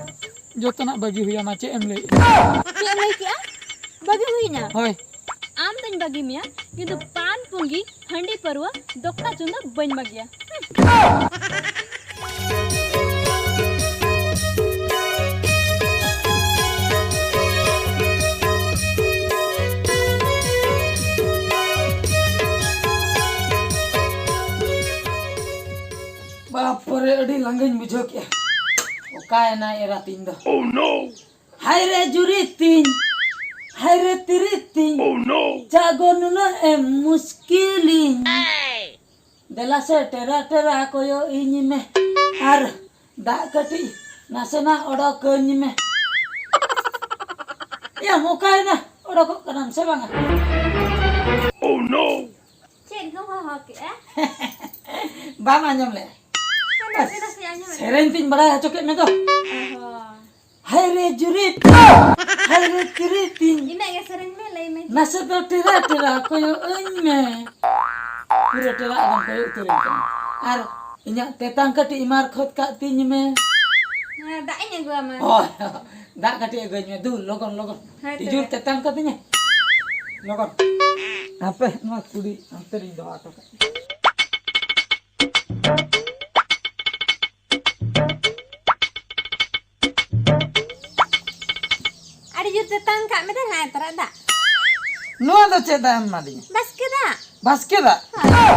ᱡᱚᱛᱚᱱᱟᱜ ᱵᱟᱹᱜᱤ ᱦᱩᱭᱟᱢᱟ᱾ ᱪᱮᱫ ᱮᱢ ᱞᱟᱹᱭ? ᱪᱮᱫ ᱮᱢ ᱞᱟᱹᱭ ᱠᱮᱜᱼᱟ? ᱵᱟᱹᱜᱤ ᱦᱩᱭᱱᱟ? ᱦᱳᱭ᱾ ᱟᱢ ᱫᱚᱧ ᱵᱟᱹᱜᱤ ᱢᱮᱭᱟ, ᱠᱤᱱᱛᱩ ᱯᱟᱱ ᱯᱩᱸᱜᱤ, ᱦᱟᱺᱰᱤ ᱯᱟᱹᱨᱣᱟᱹ, ᱫᱚᱠᱛᱟ ᱪᱩᱱ ᱫᱚ ᱵᱟᱹᱧ ᱵᱟᱹᱜᱤᱭᱟ᱾ ᱵᱟᱯᱨᱮ, ᱟᱹᱰᱤ ᱞᱟᱸᱜᱟᱧ ᱵᱩᱡᱷᱟᱹᱣ ᱠᱮᱜᱼᱟ᱾ ᱚᱠᱟᱭᱮᱱᱟᱭ ᱮᱨᱟ ᱛᱤᱧ ᱫᱚ? Oh no! ᱦᱟᱭ ᱨᱮ ᱡᱩᱨᱤ ᱛᱤᱧ, ᱦᱟᱭ ᱨᱮ ᱛᱤᱨᱤ ᱛᱤᱧ, Oh no! ᱪᱟᱜᱚ ᱱᱩᱱᱟᱹᱜ ᱮᱢ ᱢᱩᱥᱠᱤᱞᱤᱧ᱾ ᱫᱮᱞᱟ ᱥᱮ ᱴᱮᱨᱟ ᱴᱮᱨᱟ ᱠᱚᱭᱚᱜ ᱤᱧ ᱢᱮ, ᱟᱨ ᱫᱟᱜ ᱠᱟᱹᱴᱤᱡ ᱱᱟᱥᱮᱱᱟᱜ ᱚᱰᱚᱠᱟᱹᱧ ᱢᱮ᱾ ᱮᱭᱟ, ᱢᱚᱠᱟᱭᱮᱱᱟ, ᱚᱰᱚᱠᱚᱜ ᱠᱟᱱᱟᱢ ᱥᱮ ᱵᱟᱝᱟ? Oh no! ᱪᱮᱫ ᱜᱚᱢ ᱦᱚᱦᱚ ᱠᱮᱜᱼᱟ? ᱵᱟᱢ ᱟᱸᱡᱚᱢ ᱞᱮᱜᱼᱟ? ᱱᱟᱥᱮ ᱱᱟᱥᱮ ᱟᱸᱡᱚᱢᱮᱫ ᱥᱮᱨᱮᱧ ᱛᱤᱧ ᱵᱟᱲᱟᱭ ᱦᱚᱪᱚ ᱠᱮᱫ ᱢᱮ ᱫᱚ᱾ ᱚ ᱦᱚᱸ᱾ ᱦᱟᱭ ᱨᱮ ᱡᱩᱨᱤ, ᱦᱟᱭ ᱨᱮ ᱛᱤᱨᱤ ᱛᱤᱧ᱾ ᱤᱱᱟᱹᱜ ᱜᱮ ᱥᱮᱨᱮᱧ ᱢᱮ, ᱞᱟᱹᱭ ᱢᱮ᱾ ᱱᱟᱥᱮ ᱫᱚ ᱴᱮᱨᱟ ᱴᱮᱨᱟ ᱠᱚᱭᱚᱜ ᱟᱹᱧ ᱢᱮ᱾ ᱯᱩᱨᱟᱹ ᱴᱮᱨᱟ ᱟᱫᱚᱢ ᱠᱚᱭᱚᱜ ᱩᱛᱟᱹᱨᱟᱹᱧ ᱠᱟᱱᱟ᱾ ᱟᱨ ᱤᱧᱟᱹᱜ ᱛᱮᱛᱟᱝ ᱠᱟᱹᱴᱤᱡ ᱮᱢᱟᱨ ᱠᱷᱚᱛ ᱠᱟᱜ ᱛᱤᱧ ᱢᱮ᱾ ᱦᱮᱸ, ᱫᱟᱜ ᱤᱧ ᱟᱹᱜᱩᱣᱟᱢᱟ᱾ ᱦᱳᱭ, ᱫᱟᱜ ᱠᱟᱹᱴᱤᱡ ᱟᱹᱜᱩᱧ ᱢᱮ ᱫᱩ, ᱞᱚᱜᱚᱱ, ᱞᱚᱜᱚᱱ᱾ ᱦᱳᱭ ᱛᱤᱡᱩᱨ ᱛᱚᱵᱮ᱾ ᱛᱮᱛᱟᱝ ᱠᱟᱹᱫᱤᱧᱟ᱾ ᱞᱚᱜᱚᱱ᱾ ᱦᱟᱯᱮ, ᱱᱚᱣᱟ ᱠᱩᱰᱤ ᱦᱟᱱᱛᱮ ᱨᱤᱧ ᱫᱚᱦᱚ ᱦᱚᱴᱚ ᱠᱟᱜ᱾ ᱟᱹᱰᱤ ᱡᱳᱨ ᱛᱮᱛᱟᱝ ᱠᱟᱜ ᱢᱮ ᱫᱚ, ᱦᱮᱸ, ᱛᱚᱨᱟ ᱫᱟᱜ᱾ ᱱᱚᱣᱟ ᱫᱚ ᱪᱮᱫ ᱫᱟᱜ ᱮᱢ ᱮᱢᱟᱫᱤᱧᱟ? ᱵᱟᱥᱠᱮ ᱫᱟᱜ᱾ ᱵᱟᱥᱠᱮ ᱫᱟᱜ? ᱦᱳᱭ᱾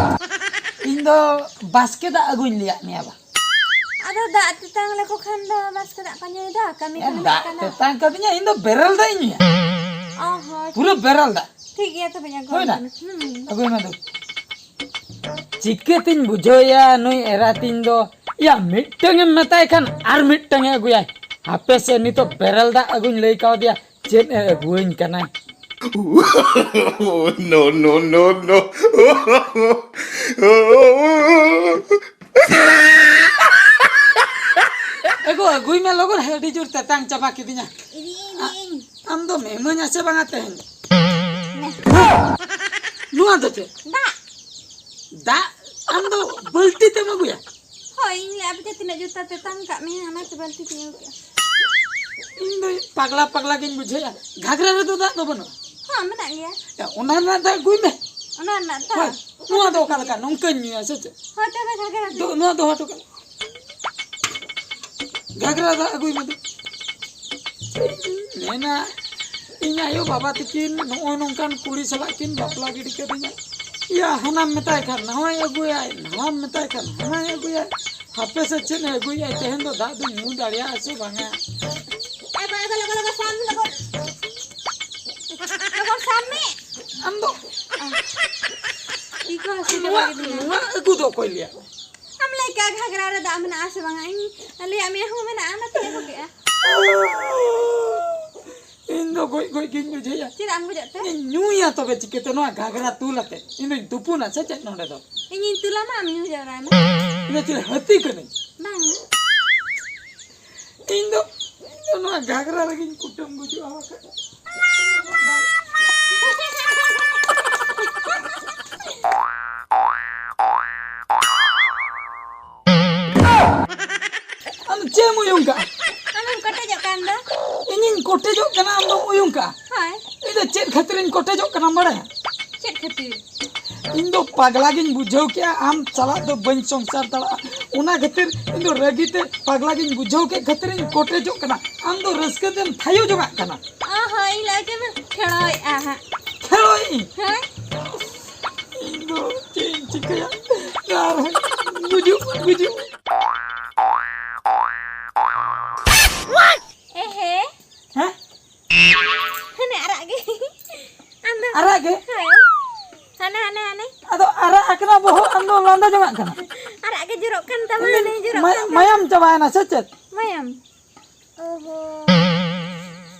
ᱤᱧ ᱫᱚ ᱵᱟᱥᱠᱮ ᱫᱟᱜ ᱟᱹᱜᱩᱧ ᱞᱟᱹᱭᱟᱫ ᱢᱮᱭᱟ ᱵᱟ᱾ ᱟᱫᱚ ᱫᱟᱜ ᱛᱮᱛᱟᱝ ᱞᱮᱠᱚ ᱠᱷᱟᱱ ᱫᱚ ᱵᱟᱥᱠᱮ ᱫᱟᱜ ᱠᱚ ᱧᱩᱭ ᱫᱚ, ᱠᱟᱹᱢᱤ ᱮ, ᱠᱚ ᱫᱟᱜ ᱦᱩᱭᱩᱜ ᱠᱟᱱᱟ᱾ ᱛᱮᱛᱟᱝ ᱠᱟᱹᱫᱤᱧᱟ, ᱤᱧ ᱫᱚ ᱵᱮᱨᱮᱞ ᱫᱟᱜ ᱤᱧ ᱧᱩᱭᱟ᱾ ᱚ ᱦᱚᱸ, ᱯᱩᱨᱟᱹ ᱴᱷᱤᱠ᱾ ᱵᱮᱨᱮᱞ ᱫᱟᱜ᱾ ᱴᱷᱤᱠ ᱜᱮᱭᱟ, ᱛᱚᱵᱮ ᱟᱹᱜᱩ ᱦᱩᱭᱱᱟ? ᱟᱢ ᱠᱟᱱᱟ᱾ ᱦᱩᱸ᱾ ᱟᱹᱜᱩᱭ ᱢᱮ ᱫᱩ᱾ ᱪᱤᱠᱟᱹᱛᱤᱧ ᱵᱩᱡᱷᱟᱹᱣᱮᱭᱟ ᱱᱩᱭ ᱮᱨᱟᱛᱤᱧ ᱫᱚ? ᱭᱟ, ᱢᱤᱫᱴᱟᱝ ᱮᱢ ᱢᱮᱛᱟᱭ ᱠᱷᱟᱱ ᱟᱨ ᱢᱤᱫᱴᱟᱝ ᱮ ᱟᱹᱜᱩᱭᱟᱭ᱾ ᱦᱟᱯᱮ ᱥᱮ, ᱱᱤᱛᱚᱜ ᱵᱮᱨᱮᱞ ᱫᱟᱜ ᱟᱹᱜᱩᱧ ᱞᱟᱹᱭ ᱠᱟᱣᱫᱮᱭᱟ, ᱪᱮᱫ ᱮ ᱟᱹᱜᱩᱣᱟᱹᱧ ᱠᱟᱱᱟ᱾ No, no, no, no. ᱮᱜᱳ, ᱟᱹᱜᱩᱭ ᱢᱮ ᱞᱚᱜᱚᱱ, ᱟᱹᱰᱤ ᱡᱳᱨ ᱛᱮᱛᱟᱝ ᱪᱟᱵᱟ ᱠᱤᱫᱤᱧᱟ᱾ ᱟᱢ ᱫᱚᱢ ᱮᱢᱟᱹᱧᱟ ᱥᱮ ᱵᱟᱝᱟ ᱛᱮᱦᱮᱧ? ᱱᱚᱣᱟ ᱫᱚ ᱪᱮᱫ? ᱫᱟᱜ᱾ ᱫᱟᱜ? ᱟᱢ ᱫᱚ ᱵᱟᱹᱞᱛᱤ ᱛᱮᱢ ᱟᱹᱜᱩᱭᱟ? ᱦᱳᱭ, ᱤᱧ ᱞᱟᱹᱭ ᱟᱯᱮ ᱛᱤᱱᱟᱹᱜ ᱡᱳᱨ ᱛᱮᱛᱟᱝ ᱠᱟᱜ ᱢᱮᱭᱟ, ᱚᱱᱟᱛᱮ ᱵᱟᱹᱞᱛᱤ ᱛᱤᱧ ᱟᱹᱜᱩ ᱠᱮᱜᱼᱟ᱾ ᱤᱧ ᱫᱚ ᱯᱟᱜᱽᱞᱟ ᱯᱟᱜᱽᱞᱟ ᱜᱤᱧ ᱵᱩᱡᱷᱟᱹᱣᱮᱜᱼᱟ᱾ ᱜᱷᱟᱜᱽᱨᱟ ᱨᱮᱫᱚ ᱫᱟᱜ ᱫᱚ ᱵᱟᱹᱱᱩᱜᱼᱟ? ᱦᱚᱸ, ᱢᱮᱱᱟᱜ ᱜᱮᱭᱟ᱾ ᱭᱟ, ᱚᱱᱟ ᱨᱮᱱᱟᱜ ᱫᱟᱜ ᱟᱹᱜᱩᱭ ᱢᱮ᱾ ᱚᱱᱟ ᱨᱮᱱᱟᱜ ᱫᱟᱜ? ᱦᱳᱭ, ᱱᱚᱣᱟ ᱫᱚ ᱚᱠᱟ ᱞᱮᱠᱟ? ᱱᱚᱝᱠᱟᱧ ᱧᱩᱭᱟ ᱥᱮ ᱪᱮᱫ? ᱦᱳᱭ, ᱛᱚᱵᱮ ᱜᱷᱟᱜᱽᱨᱟ ᱫᱚ᱾ ᱫᱚ-, ᱱᱚᱣᱟ ᱫᱚᱦᱚ ᱦᱚᱴᱚ ᱠᱟᱜ ᱢᱮ᱾ ᱜᱷᱟᱜᱽᱨᱟ ᱫᱟᱜ ᱟᱹᱜᱩᱭ ᱢᱮ ᱫᱚ᱾ ᱢᱮᱱᱟ, ᱤᱧ ᱟᱭᱳ ᱵᱟᱵᱟ ᱛᱤᱠᱤᱱ ᱱᱚᱜᱼᱚᱭ ᱱᱚᱝᱠᱟᱱ ᱠᱩᱲᱤ ᱥᱟᱞᱟᱜ ᱠᱤᱱ ᱵᱟᱯᱞᱟ ᱜᱤᱰᱤ ᱠᱟᱹᱫᱤᱧᱟ᱾ ᱭᱟ, ᱦᱟᱱᱟᱢ ᱢᱮᱛᱟᱭ ᱠᱷᱟᱱ ᱱᱟᱣᱟᱭ ᱟᱹᱜᱩᱭᱟᱭ, ᱱᱟᱣᱟᱢ ᱢᱮᱛᱟᱭ ᱠᱷᱟᱱ ᱦᱟᱱᱟᱭ ᱟᱹᱜᱩᱭᱟᱭ᱾ ᱦᱟᱯᱮ ᱥᱮ ᱪᱮᱫ ᱮ ᱟᱹᱜᱩᱭᱟᱭ, ᱛᱮᱦᱮᱧ ᱫᱚ ᱫᱟᱜ ᱫᱚᱧ ᱧᱩ ᱫᱟᱲᱮᱭᱟᱜᱼᱟ ᱥᱮ ᱵᱟᱝᱟ? ᱮ ᱵᱟᱵᱟ, ᱞᱚᱜᱚ, ᱞᱚᱜᱚ, ᱥᱟᱵ ᱢᱮ, ᱞᱚᱜᱚ᱾ ᱞᱚᱜᱚ, ᱥᱟᱵ ᱢᱮ᱾ ᱟᱢ ᱫᱚ ᱛᱤ ᱠᱚ ᱦᱟᱹᱥᱩ ᱪᱟᱵᱟ ᱱᱚᱣᱟ, ᱠᱤᱫᱤᱧᱟ᱾ ᱱᱚᱣᱟ ᱟᱹᱜᱩ ᱫᱚ ᱚᱠᱚᱭ ᱞᱟᱹᱭᱟ? ᱟᱢ ᱞᱟᱹᱭ ᱠᱮᱜᱼᱟ ᱜᱷᱟᱜᱽᱨᱟ ᱨᱮ ᱫᱟᱜ ᱢᱮᱱᱟᱜᱼᱟ ᱥᱮ ᱵᱟᱝᱟ? ᱤᱧ ᱞᱟᱹᱭᱟᱜ ᱢᱮᱭᱟ, ᱦᱚᱸ ᱢᱮᱱᱟᱜᱼᱟ, ᱚᱱᱟᱛᱮᱧ ᱟᱹᱜᱩ ᱠᱮᱜᱼᱟ᱾ ᱤᱧ ᱫᱚ ᱜᱚᱡ ᱜᱚᱡ ᱜᱤᱧ ᱵᱩᱡᱷᱟᱹᱣᱟ᱾ ᱪᱮᱫᱟᱜ ᱮᱢ ᱜᱚᱡᱚᱜ ᱛᱮ? ᱤᱧ ᱧᱩᱭᱟ ᱛᱚᱵᱮ ᱪᱤᱠᱟᱹᱛᱮ ᱱᱚᱣᱟ ᱜᱷᱟᱜᱽᱨᱟ ᱛᱩᱞ ᱟᱛᱮ? ᱤᱧ ᱫᱚᱧ ᱛᱩᱯᱩᱱᱟ ᱥᱮ ᱪᱮᱫ ᱱᱚᱰᱮ ᱫᱚ? ᱤᱧᱤᱧ ᱛᱩᱞᱟᱢᱟ, ᱟᱢ ᱧᱩ ᱡᱟᱣᱨᱟᱭ ᱢᱮ᱾ ᱤᱧ ᱫᱚ ᱪᱮᱫ ᱦᱟᱹᱛᱤ ᱠᱟᱹᱱᱟᱹᱧ? ᱵᱟᱝ᱾ ᱤᱧ ᱫᱚ, ᱤᱧ ᱫᱚ ᱱᱚᱣᱟ ᱜᱷᱟᱜᱽᱨᱟ ᱨᱮᱜᱤᱧ ᱠᱩᱴᱟᱹᱢ ᱜᱩᱡᱩᱜᱼᱟ ᱵᱟᱠᱷᱟᱡ᱾ ᱟᱢ ᱪᱮᱫ ᱮᱢ ᱩᱭᱩᱝ ᱠᱟᱜᱼᱟ? ᱟᱢᱮᱢ ᱠᱚᱴᱮᱡᱚᱜ ᱠᱟᱱ ᱫᱚ᱾ ᱤᱧᱤᱧ ᱠᱚᱴᱮᱡᱚᱜ ᱠᱟᱱᱟ, ᱟᱢ ᱫᱚᱢ ᱩᱭᱩᱝ ᱠᱟᱜᱼᱟ? ᱦᱳᱭ᱾ ᱤᱧ ᱫᱚ ᱪᱮᱫ ᱠᱷᱟᱹᱛᱤᱨᱤᱧ ᱠᱚᱴᱮᱡᱚᱜ ᱠᱟᱱᱟᱢ ᱵᱟᱲᱟᱭᱟ? ᱪᱮᱫ ᱠᱷᱟᱹᱛᱤᱨ? ᱤᱧ ᱫᱚ ᱯᱟᱜᱽᱞᱟ ᱜᱤᱧ ᱵᱩᱡᱷᱟᱹᱣ ᱠᱮᱜᱼᱟ, ᱟᱢ ᱥᱟᱞᱟᱜ ᱫᱚ ᱵᱟᱹᱧ ᱥᱚᱝᱥᱟᱨ ᱫᱟᱲᱮᱭᱟᱜᱼᱟ᱾ ᱚᱱᱟ ᱠᱷᱟᱹᱛᱤᱨ ᱤᱧ ᱫᱚ ᱨᱟᱹᱜᱤ ᱛᱮ ᱯᱟᱜᱽᱞᱟ ᱜᱤᱧ ᱵᱩᱡᱷᱟᱹᱣ ᱠᱮᱫ ᱠᱷᱟᱹᱛᱤᱨ ᱤᱧ ᱠᱚᱴᱮᱡᱚᱜ ᱠᱟᱱᱟ᱾ ᱟᱢ ᱫᱚ ᱨᱟᱹᱥᱠᱟᱹ ᱛᱮᱢ ᱛᱷᱟᱭᱚ ᱡᱚᱝᱟᱜ ᱠᱟᱱᱟ᱾ ᱚ ᱦᱚᱸ, ᱤᱧ ᱞᱟᱹᱭ ᱠᱮᱫ ᱢᱮ ᱠᱷᱮᱲᱚᱭᱮᱫᱼᱟ ᱦᱟᱸᱜ᱾ ᱠᱷᱮᱲᱚᱭᱮᱫ ᱟᱹᱧ? ᱦᱮᱸ? ᱤᱧ ᱫᱚ ᱪᱮᱫ ᱤᱧ ᱪᱤᱠᱟᱹᱭᱟ? ᱟᱨ ᱜᱩᱡᱩᱜ ᱢᱟ ᱜᱩᱡᱩᱜ᱾ ᱮ ᱦᱮ᱾ ᱦᱮᱸ? ᱦᱟᱱᱮ ᱟᱨᱟᱜ ᱜᱮ᱾ ᱟᱢ ᱫᱚ ᱟᱨᱟᱜ ᱜᱮ? ᱦᱳᱭ᱾ ᱦᱟᱱᱮ, ᱦᱟᱱᱮ, ᱦᱟᱱᱮ᱾ ᱟᱫᱚ ᱟᱨᱟᱜ ᱟᱠᱟᱱᱟ ᱵᱚᱦᱚᱜ, ᱟᱢ ᱫᱚ ᱞᱟᱸᱫᱟ ᱡᱚᱝᱟᱜ ᱠᱟᱱᱟ᱾ ᱟᱨᱟᱜ ᱜᱮ ᱡᱚᱨᱚᱜ ᱠᱟᱱ ᱛᱟᱢᱟ, ᱤᱧ ᱫᱚ ᱦᱟᱱᱮ ᱡᱚᱨᱚᱜ ᱢᱟᱭ-, ᱠᱟᱱ ᱛᱟᱢᱟ᱾ ᱢᱟᱭᱟᱢ ᱪᱟᱵᱟᱭᱮᱱᱟ ᱥᱮ ᱪᱮᱫ? ᱢᱟᱭᱟᱢ?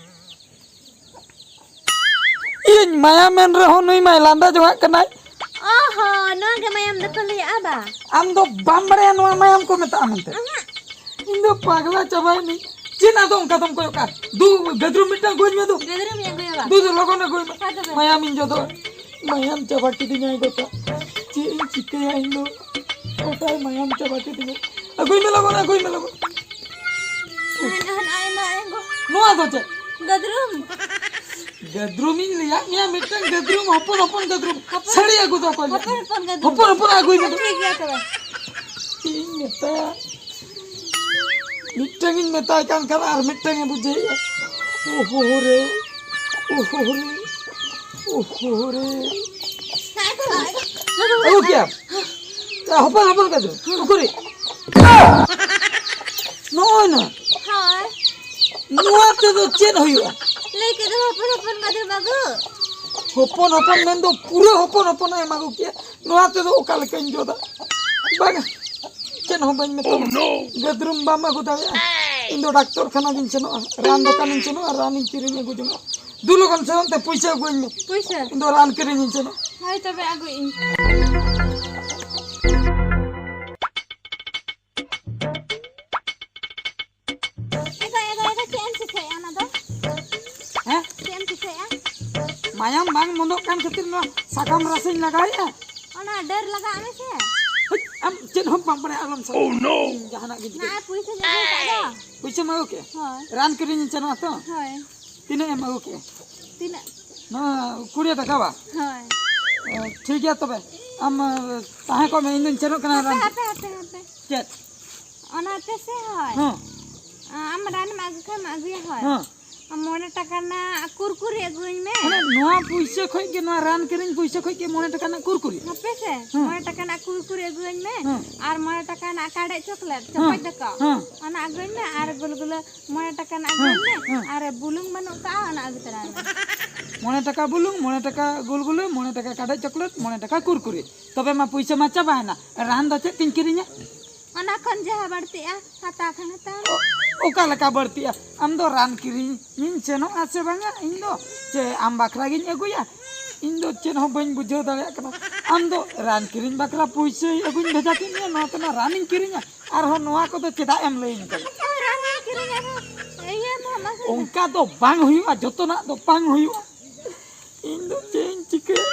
ᱤᱧ ᱢᱟᱭᱟᱢ ᱢᱮᱱ ᱨᱮᱦᱚᱸ ᱱᱩᱭ ᱢᱟᱭ ᱞᱟᱸᱫᱟ ᱡᱚᱝᱟᱜ ᱠᱟᱱᱟᱭ᱾ ᱚ ᱦᱚᱸ, ᱱᱚᱣᱟ ᱜᱮ ᱢᱟᱭᱟᱢ ᱫᱚᱠᱚ ᱞᱟᱹᱭᱟᱜᱼᱟ ᱵᱟ? ᱟᱢ ᱫᱚ ᱵᱟᱢ ᱵᱟᱲᱟᱭᱟ ᱱᱚᱣᱟ ᱢᱟᱭᱟᱢ ᱠᱚ ᱢᱮᱛᱟᱜᱼᱟ ᱢᱮᱱᱛᱮ? ᱟᱦᱟᱸ᱾ ᱤᱧ ᱫᱚ ᱯᱟᱜᱽᱞᱟ ᱪᱟᱵᱟᱭᱮᱱᱟᱹᱧ᱾ ᱪᱮᱫ ᱟᱫᱚ ᱚᱱᱠᱟ ᱫᱚᱢ ᱠᱚᱭᱚᱜ ᱠᱟᱜᱼᱟ? ᱫᱩ, ᱜᱟᱹᱫᱽᱨᱩᱢ ᱢᱤᱫᱴᱟᱝ ᱟᱹᱜᱩᱧ ᱢᱮ ᱫᱩ᱾ ᱜᱟᱹᱫᱽᱨᱟᱹᱢ ᱤᱧ ᱟᱹᱜᱩᱭᱟ ᱵᱟ? ᱫᱩ, ᱫᱩ, ᱞᱚᱜᱚᱱ ᱟᱹᱜᱩᱭ ᱢᱮ᱾ ᱦᱮᱸ ᱛᱚᱵᱮ᱾ ᱢᱟᱭᱟᱢᱤᱧ ᱡᱚᱫᱚ, ᱢᱟᱭᱟᱢ ᱪᱟᱵᱟ ᱠᱤᱫᱤᱧᱟᱭ ᱜᱚᱴᱟ᱾ ᱪᱮᱫ ᱤᱧ ᱪᱤᱠᱟᱹᱭᱟ ᱤᱧ ᱫᱚ? ᱜᱚᱴᱟᱭ ᱢᱟᱭᱟᱢ ᱪᱟᱵᱟ ᱠᱤᱫᱤᱧᱟ᱾ ᱟᱹᱜᱩᱭ ᱢᱮ ᱞᱚᱜᱚᱱ, ᱟᱹᱜᱩᱭ ᱢᱮ ᱞᱚᱜᱚᱱ᱾ ᱱᱚᱣᱟ ᱫᱚ ᱪᱮᱫ? ᱜᱟᱹᱫᱽᱨᱩᱢ᱾ ᱜᱟᱹᱫᱽᱨᱩᱢᱤᱧ ᱞᱟᱹᱭᱟᱫ ᱢᱮᱭᱟ, ᱢᱤᱫᱴᱟᱝ ᱜᱟᱹᱫᱽᱨᱩᱢ, ᱦᱚᱯᱚᱱ ᱦᱚᱯᱚᱱ ᱜᱟᱹᱫᱽᱨᱩᱢ᱾ ᱦᱚᱯᱚᱱ ᱥᱟᱹᱲᱤ ᱟᱹᱜᱩ ᱫᱚ ᱚᱠᱚᱭ ᱞᱟᱹᱭ? ᱦᱚᱯᱚᱱ ᱦᱚᱯᱚᱱ ᱜᱟᱹᱫᱽᱨᱩᱢ᱾ ᱦᱚᱯᱚᱱ ᱦᱚᱯᱚᱱ ᱟᱹᱜᱩᱭ ᱢᱮ᱾ ᱴᱷᱤᱠ ᱜᱮᱭᱟ ᱛᱚᱵᱮ᱾ ᱪᱮᱫ ᱤᱧ ᱢᱮᱛᱟᱭᱟ? ᱢᱤᱫᱴᱟᱝ ᱤᱧ ᱢᱮᱛᱟᱭ ᱠᱟᱱ ᱠᱷᱟᱱ ᱟᱨ ᱢᱤᱫᱴᱟᱝ ᱮ ᱵᱩᱡᱷᱟᱹᱣᱮᱫᱼᱟ᱾ ᱳᱦᱳ ᱨᱮ, ᱳᱦᱳ ᱨᱮ, ᱳᱦᱳ ᱨᱮ᱾ ᱟᱹᱜᱩ ᱠᱮᱭᱟᱢ? ᱦᱚᱯᱚᱱ ᱦᱚᱯᱚᱱ ᱜᱟᱹᱫᱽᱨᱩᱢ᱾ ᱩᱠᱩᱨᱤᱡ? ᱱᱚᱜᱼᱚᱭ ᱱᱟ᱾ ᱦᱳᱭ᱾ ᱱᱚᱣᱟ ᱛᱮᱫᱚ ᱪᱮᱫ ᱦᱩᱭᱩᱜᱼᱟ? ᱞᱟᱹᱭ ᱠᱮᱫ ᱫᱚ ᱦᱚᱯᱚᱱ ᱦᱚᱯᱚᱱ ᱜᱟᱹᱫᱽᱨᱩᱢ ᱟᱹᱜᱩ᱾ ᱦᱚᱯᱚᱱ ᱦᱚᱯᱚᱱ ᱢᱮᱱᱫᱚ ᱯᱩᱨᱟᱹ ᱦᱚᱯᱚᱱ ᱦᱚᱯᱚᱱᱟᱜ ᱮᱢ ᱟᱹᱜᱩ ᱠᱮᱭᱟ᱾ ᱱᱚᱣᱟ ᱛᱮᱫᱚ ᱚᱠᱟ ᱞᱮᱠᱟᱧ ᱡᱚᱫᱟ? ᱵᱟᱝ, ᱪᱮᱫ ᱦᱚᱸ ᱵᱟᱹᱧ ᱢᱮᱛᱟᱢᱟ᱾ ᱜᱟᱹᱫᱽᱨᱩᱢ ᱵᱟᱢ ᱟᱹᱜᱩ ᱫᱟᱲᱮᱭᱟᱜᱼᱟ᱾ ᱤᱧ ᱫᱚ ᱰᱟᱠᱛᱚᱨ ᱠᱷᱟᱱᱟ ᱜᱤᱧ ᱥᱮᱱᱚᱜᱼᱟ, ᱨᱟᱱ ᱫᱚᱠᱟᱱᱤᱧ ᱥᱮᱱᱚᱜᱼᱟ, ᱨᱟᱱᱤᱧ ᱠᱤᱨᱤᱧ ᱟᱹᱜᱩ ᱡᱚᱝᱟ᱾ ᱫᱩ ᱞᱚᱜᱚᱱ ᱥᱮᱱᱚᱜ ᱛᱮ ᱯᱩᱭᱥᱟᱹ ᱟᱹᱜᱩᱣᱟᱹᱧ ᱢᱮ᱾ ᱯᱩᱭᱥᱟᱹ? ᱤᱧ ᱫᱚ ᱨᱟᱱ ᱠᱤᱨᱤᱧᱤᱧ ᱥᱮᱱᱚᱜᱼᱟ᱾ ᱦᱳᱭ, ᱛᱚᱵᱮ ᱟᱹᱜᱩᱭ ᱤᱧ᱾ ᱮᱫᱟ, ᱮᱫᱟ, ᱮᱫᱟ, ᱪᱮᱫ ᱮᱢ ᱪᱤᱠᱟᱹᱭᱮᱫᱼᱟ ᱚᱱᱟ ᱫᱚ? ᱦᱮᱸ? ᱪᱮᱫ ᱮᱢ ᱪᱤᱠᱟᱹᱭᱮᱫᱼᱟ? ᱢᱟᱭᱟᱢ ᱵᱟᱝ ᱵᱚᱱᱫᱚᱜ ᱠᱟᱱ ᱠᱷᱟᱹᱛᱤᱨ ᱱᱚᱣᱟ ᱥᱟᱠᱟᱢ ᱨᱟᱥᱮᱧ ᱞᱟᱜᱟᱣᱮᱫᱼᱟ᱾ ᱚᱱᱟ ᱰᱟᱹᱨ ᱞᱟᱜᱟᱜ ᱢᱮᱥᱮ᱾ ᱦᱟᱹᱴ, ᱟᱢ ᱪᱮᱫ ᱦᱚᱸ ᱵᱟᱢ ᱵᱟᱲᱟᱭᱟ, ᱟᱞᱚᱢ ᱥᱟᱵ᱾ ᱤᱧ ᱡᱟᱦᱟᱱᱟᱜ ᱜᱤᱧ ᱪᱤᱠᱟᱹᱭᱟ᱾ ᱱᱚᱜᱼᱚᱭ ᱯᱩᱭᱥᱟᱹᱧ ᱟᱹᱜᱩ ᱟᱠᱟᱫ ᱫᱚ᱾ ᱯᱩᱭᱥᱟᱹᱢ ᱟᱹᱜᱩ ᱠᱮᱫᱼᱟ? ᱦᱳᱭ᱾ ᱨᱟᱱ ᱠᱤᱨᱤᱧ ᱤᱧ ᱥᱮᱱᱚᱜᱼᱟ ᱛᱚ? ᱦᱳᱭ᱾ ᱛᱤᱱᱟᱹᱜ ᱮᱢ ᱟᱹᱜᱩ ᱠᱮᱫᱼᱟ? ᱛᱤᱱᱟᱹᱜ? ᱱᱚᱣᱟ ᱠᱩᱲᱤ ᱴᱟᱠᱟ ᱵᱟ? ᱦᱳᱭ᱾ ᱚ, ᱴᱷᱤᱠ ᱜᱮᱭᱟ ᱛᱚᱵᱮ᱾ ᱟᱢ, ᱮ, ᱛᱟᱦᱮᱸ ᱠᱚᱜ ᱢᱮ, ᱤᱧ ᱫᱩᱧ ᱥᱮᱱᱚᱜ ᱠᱟᱱᱟ ᱦᱟᱯᱮ, ᱨᱟᱱ᱾ ᱦᱟᱯᱮ, ᱦᱟᱯᱮ, ᱦᱟᱯᱮ᱾ ᱪᱮᱫ? ᱚᱱᱟ ᱛᱮᱥᱮ ᱦᱳᱭ᱾ ᱦᱮᱸ᱾ ᱟᱢ ᱨᱟᱱᱮᱢ ᱟᱹᱜᱩ ᱠᱷᱟᱱ ᱟᱹᱜᱩᱭᱟ ᱦᱳᱭ᱾ ᱦᱮᱸ᱾ ᱟᱢ ᱢᱚᱬᱮ ᱴᱟᱠᱟ ᱨᱮᱱᱟᱜ ᱠᱩᱨᱠᱩᱨᱤ ᱟᱹᱜᱩᱣᱟᱹᱧ ᱢᱮ᱾ ᱢᱟᱱᱮ ᱱᱚᱣᱟ ᱯᱩᱭᱥᱟᱹ ᱠᱷᱚᱡ ᱜᱮ, ᱱᱚᱣᱟ ᱨᱟᱱ ᱠᱤᱨᱤᱧ ᱯᱩᱭᱥᱟᱹ ᱠᱷᱚᱡ ᱜᱮ ᱢᱚᱬᱮ ᱴᱟᱠᱟ ᱨᱮᱱᱟᱜ ᱠᱩᱨᱠᱩᱨᱤ? ᱦᱟᱯᱮ ᱥᱮ, ᱦᱮᱸ᱾ ᱢᱚᱬᱮ ᱴᱟᱠᱟ ᱨᱮᱱᱟᱜ ᱠᱩᱨᱠᱩᱨᱤ ᱟᱹᱜᱩᱣᱟᱹᱧ ᱢᱮ᱾ ᱦᱮᱸ᱾ ᱟᱨ ᱢᱚᱬᱮ ᱴᱟᱠᱟ ᱨᱮᱱᱟᱜ ᱠᱟᱰᱮᱡ ᱪᱚᱠᱞᱮᱴ, ᱦᱮᱸ᱾ ᱪᱚᱠᱚᱡ ᱫᱟᱠᱟ᱾ ᱦᱮᱸ᱾ ᱚᱱᱟ ᱟᱹᱜᱩᱣᱟᱹᱧ ᱢᱮ ᱟᱨ ᱜᱩᱞᱜᱩᱞᱟᱹ ᱢᱚᱬᱮ ᱴᱟᱠᱟ ᱨᱮᱱᱟᱜ ᱟᱹᱜᱩᱣᱟᱹᱧ ᱢᱮ᱾ ᱦᱮᱸ᱾ ᱟᱨ ᱵᱩᱞᱩᱝ ᱵᱟᱹᱱᱩᱜ ᱠᱟᱜᱼᱟ, ᱚᱱᱟ ᱟᱹᱜᱩ ᱛᱚᱨᱟᱭ ᱢᱮ᱾ ᱢᱚᱬᱮ ᱴᱟᱠᱟ ᱵᱩᱞᱩᱝ, ᱢᱚᱬᱮ ᱴᱟᱠᱟ ᱜᱩᱞᱜᱩᱞᱟᱹ, ᱢᱚᱬᱮ ᱴᱟᱠᱟ ᱠᱟᱰᱮᱡ ᱪᱚᱠᱞᱮᱴ, ᱢᱚᱬᱮ ᱴᱟᱠᱟ ᱠᱩᱨᱠᱩᱨᱤ᱾ ᱛᱚᱵᱮ ᱢᱟ ᱯᱩᱭᱥᱟᱹ ᱢᱟ ᱪᱟᱵᱟᱭᱮᱱᱟ᱾ ᱨᱟᱱ ᱫᱚ ᱪᱮᱫ ᱛᱤᱧ ᱠᱤᱨᱤᱧᱟ? ᱚᱱᱟ ᱠᱷᱚᱱ ᱡᱟᱦᱟᱸ ᱵᱟᱹᱲᱛᱤᱜᱼᱟ, ᱦᱟᱛᱟᱣ ᱠᱷᱟᱱ ᱦᱟᱛᱟᱣ ᱢᱮ᱾ ᱚᱠᱟ ᱞᱮᱠᱟ ᱵᱟᱹᱲᱛᱤᱜᱼᱟ? ᱟᱢ ᱫᱚ ᱨᱟᱱ ᱠᱤᱨᱤᱧ ᱤᱧ ᱥᱮᱱᱚᱜᱼᱟ ᱥᱮ ᱵᱟᱝᱟ? ᱤᱧ ᱫᱚ ᱪᱮ ᱟᱢ ᱵᱟᱠᱷᱨᱟ ᱜᱤᱧ ᱟᱹᱜᱩᱭᱟ? ᱤᱧ ᱫᱚ ᱪᱮᱫ ᱦᱚᱸ ᱵᱟᱹᱧ ᱵᱩᱡᱷᱟᱹᱣ ᱫᱟᱲᱮᱭᱟᱜ ᱠᱟᱱᱟ᱾ ᱟᱢ ᱫᱚ ᱨᱟᱱ ᱠᱤᱨᱤᱧ ᱵᱟᱠᱷᱨᱟ ᱯᱩᱭᱥᱟᱹ ᱟᱹᱜᱩᱧ ᱵᱷᱮᱡᱟ ᱠᱮᱫ ᱢᱮᱭᱟ, ᱱᱚᱣᱟ ᱛᱮᱱᱟᱜ ᱨᱟᱱᱤᱧ ᱠᱤᱨᱤᱧᱟ, ᱟᱨᱦᱚᱸ ᱱᱚᱣᱟ ᱠᱚᱫᱚ ᱪᱮᱫᱟᱜ ᱮᱢ ᱞᱟᱹᱭᱟᱹᱧ ᱠᱟᱱᱟ? ᱨᱟᱱᱤᱧ ᱠᱤᱨᱤᱧᱟ, ᱤᱭᱟᱹ ᱢᱟ, ᱢᱟ ᱥᱮ᱾ ᱚᱱᱠᱟ ᱫᱚ ᱵᱟᱝ ᱦᱩᱭᱩᱜᱼᱟ, ᱡᱚᱛᱚᱱᱟᱜ ᱫᱚ ᱵᱟᱝ ᱦᱩᱭᱩᱜᱼᱟ᱾ ᱤᱧ ᱫᱚ ᱪᱮᱫ ᱤᱧ ᱪᱤᱠᱟᱹᱭᱟ?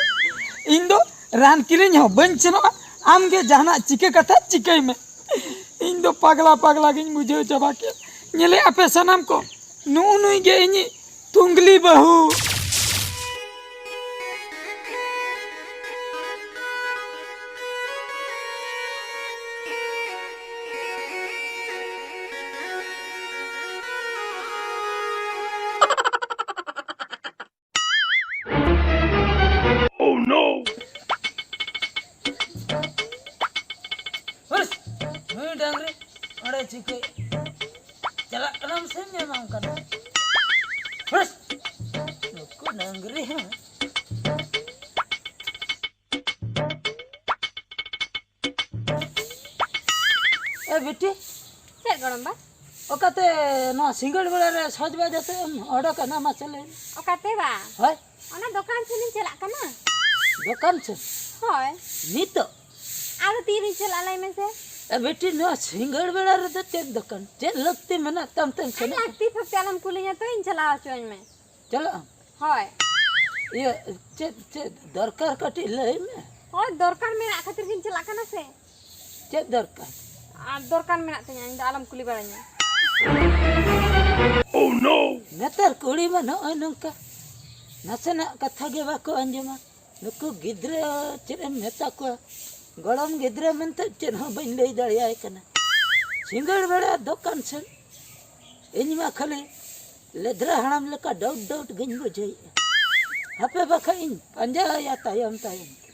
ᱤᱧ ᱫᱚ ᱨᱟᱱ ᱠᱤᱨᱤᱧ ᱦᱚᱸ ᱵᱟᱹᱧ ᱥᱮᱱᱚᱜᱼᱟ᱾ ᱟᱢ ᱜᱮ ᱡᱟᱦᱟᱱᱟᱜ ᱪᱤᱠᱟᱹ ᱠᱟᱛᱮ ᱪᱤᱠᱟᱹᱭ ᱢᱮ᱾ ᱤᱧ ᱫᱚ ᱯᱟᱜᱽᱞᱟ ᱯᱟᱜᱽᱞᱟ ᱜᱤᱧ ᱵᱩᱡᱷᱟᱹᱣ ᱪᱟᱵᱟ ᱠᱮᱫ᱾ ᱧᱮᱞᱮᱫ ᱟᱯᱮ ᱥᱟᱱᱟᱢ ᱠᱚ, ᱱᱩᱜᱼᱩ ᱱᱩᱭ ᱜᱮ ᱤᱧᱤᱡ ᱛᱩᱝᱜᱽᱞᱤ ᱵᱟᱹᱦᱩ᱾ Oh no! ᱦᱩᱥ! ᱱᱩᱭ ᱰᱟᱝᱨᱤ ᱚᱸᱰᱮ ᱪᱤᱠᱟᱹᱭ ᱪᱟᱞᱟᱜ ᱠᱟᱱᱟᱢ ᱥᱮ ᱧᱟᱢᱟᱢ ᱠᱟᱱᱟ? ᱦᱩᱥ! ᱱᱩᱠᱩ ᱰᱟᱝᱨᱤ ᱦᱚᱸ᱾ ᱮ ᱵᱤᱴᱤ, ᱪᱮᱫ ᱜᱚᱲᱚᱢ ᱵᱟ? ᱚᱠᱟᱛᱮ ᱱᱚᱣᱟ ᱥᱤᱸᱜᱟᱹᱲ ᱵᱮᱲᱟ ᱨᱮ ᱥᱟᱡᱽ ᱵᱟᱡᱽ ᱟᱛᱮ ᱮᱢ ᱚᱰᱚᱠ ᱮᱱᱟ, ᱢᱟᱥᱮ ᱞᱟᱹᱭ ᱢᱮ? ᱚᱠᱟᱛᱮ ᱵᱟ? ᱦᱳᱭ᱾ ᱚᱱᱟ ᱫᱚᱠᱟᱱ ᱥᱮᱱ ᱤᱧ ᱪᱟᱞᱟᱜ ᱠᱟᱱᱟ᱾ ᱫᱚᱠᱟᱱ ᱥᱮᱱ? ᱦᱳᱭ᱾ ᱱᱤᱛᱚᱜ? ᱟᱫᱚ ᱛᱤᱨᱤᱧ ᱪᱟᱞᱟᱜᱼᱟ, ᱞᱟᱹᱭ ᱢᱮᱥᱮ? ᱮ ᱵᱤᱴᱤ, ᱱᱚᱣᱟ ᱥᱤᱸᱜᱟᱹᱲ ᱵᱮᱲᱟ ᱨᱮᱫᱚ ᱪᱮᱫ ᱫᱚᱠᱟᱱ? ᱪᱮᱫ ᱞᱟᱹᱠᱛᱤ ᱢᱮᱱᱟᱜ ᱛᱟᱢ ᱛᱮᱢ ᱟᱨ ᱥᱮᱱᱚᱜ ᱠᱟᱱᱟ? ᱞᱟᱹᱠᱛᱤ ᱯᱷᱟᱹᱠᱛᱤ ᱟᱞᱚᱢ ᱠᱩᱞᱤᱧᱟ ᱛᱚ, ᱤᱧ ᱪᱟᱞᱟᱣ ᱦᱚᱪᱚᱣᱟᱹᱧ ᱢᱮ᱾ ᱪᱟᱞᱟᱜ ᱟᱢ? ᱦᱳᱭ᱾ ᱤᱭᱟᱹ, ᱪᱮᱫ, ᱪᱮᱫ ᱫᱚᱨᱠᱟᱨ ᱠᱟᱹᱴᱤᱡ ᱞᱟᱹᱭ ᱢᱮ᱾ ᱦᱳᱭ, ᱫᱚᱨᱠᱟᱨ ᱢᱮᱱᱟᱜ ᱠᱷᱟᱹᱛᱤᱨ ᱜᱤᱧ ᱪᱟᱞᱟᱜ ᱠᱟᱱᱟ ᱥᱮ᱾ ᱪᱮᱫ ᱫᱚᱨᱠᱟᱨ? ᱟᱨ ᱫᱚᱨᱠᱟᱨ ᱢᱮᱱᱟᱜ ᱛᱤᱧᱟᱹ, ᱤᱧ ᱫᱚ ᱟᱞᱚᱢ ᱠᱩᱞᱤ ᱵᱟᱲᱟᱧᱟ᱾ Oh no! ᱱᱮᱛᱟᱨ ᱠᱩᱲᱤ ᱢᱟ ᱱᱚᱜᱼᱚᱭ ᱱᱚᱝᱠᱟ, ᱱᱟᱥᱮᱱᱟᱜ ᱠᱟᱛᱷᱟ ᱜᱮ ᱵᱟᱠᱚ ᱟᱸᱡᱚᱢᱟ᱾ ᱱᱩᱠᱩ ᱜᱤᱫᱽᱨᱟᱹ ᱪᱮᱫ ᱮᱢ ᱢᱮᱛᱟ ᱠᱚᱣᱟ? ᱜᱚᱲᱚᱢ ᱜᱤᱫᱽᱨᱟᱹ ᱢᱮᱱᱛᱮ ᱪᱮᱫ ᱦᱚᱸ ᱵᱟᱹᱧ ᱞᱟᱹᱭ ᱫᱟᱲᱮᱭᱟᱭ ᱠᱟᱱᱟ᱾ ᱥᱤᱸᱜᱟᱹᱲ ᱵᱮᱲᱟ ᱫᱚᱠᱟᱱ ᱥᱮᱱ ᱤᱧ ᱢᱟ ᱠᱷᱟᱹᱞᱤ ᱞᱮᱫᱽᱨᱟ ᱦᱟᱲᱟᱢ ᱞᱮᱠᱟ ᱰᱟᱹᱩᱴ ᱰᱟᱹᱩᱴ ᱜᱤᱧ ᱵᱩᱡᱷᱟᱹᱣᱮᱫᱼᱟ᱾ ᱦᱟᱯᱮ ᱵᱟᱠᱷᱟᱡ ᱤᱧ ᱯᱟᱸᱡᱟᱭᱟ ᱛᱟᱭᱚᱢ ᱛᱟᱭᱚᱢ ᱛᱮ᱾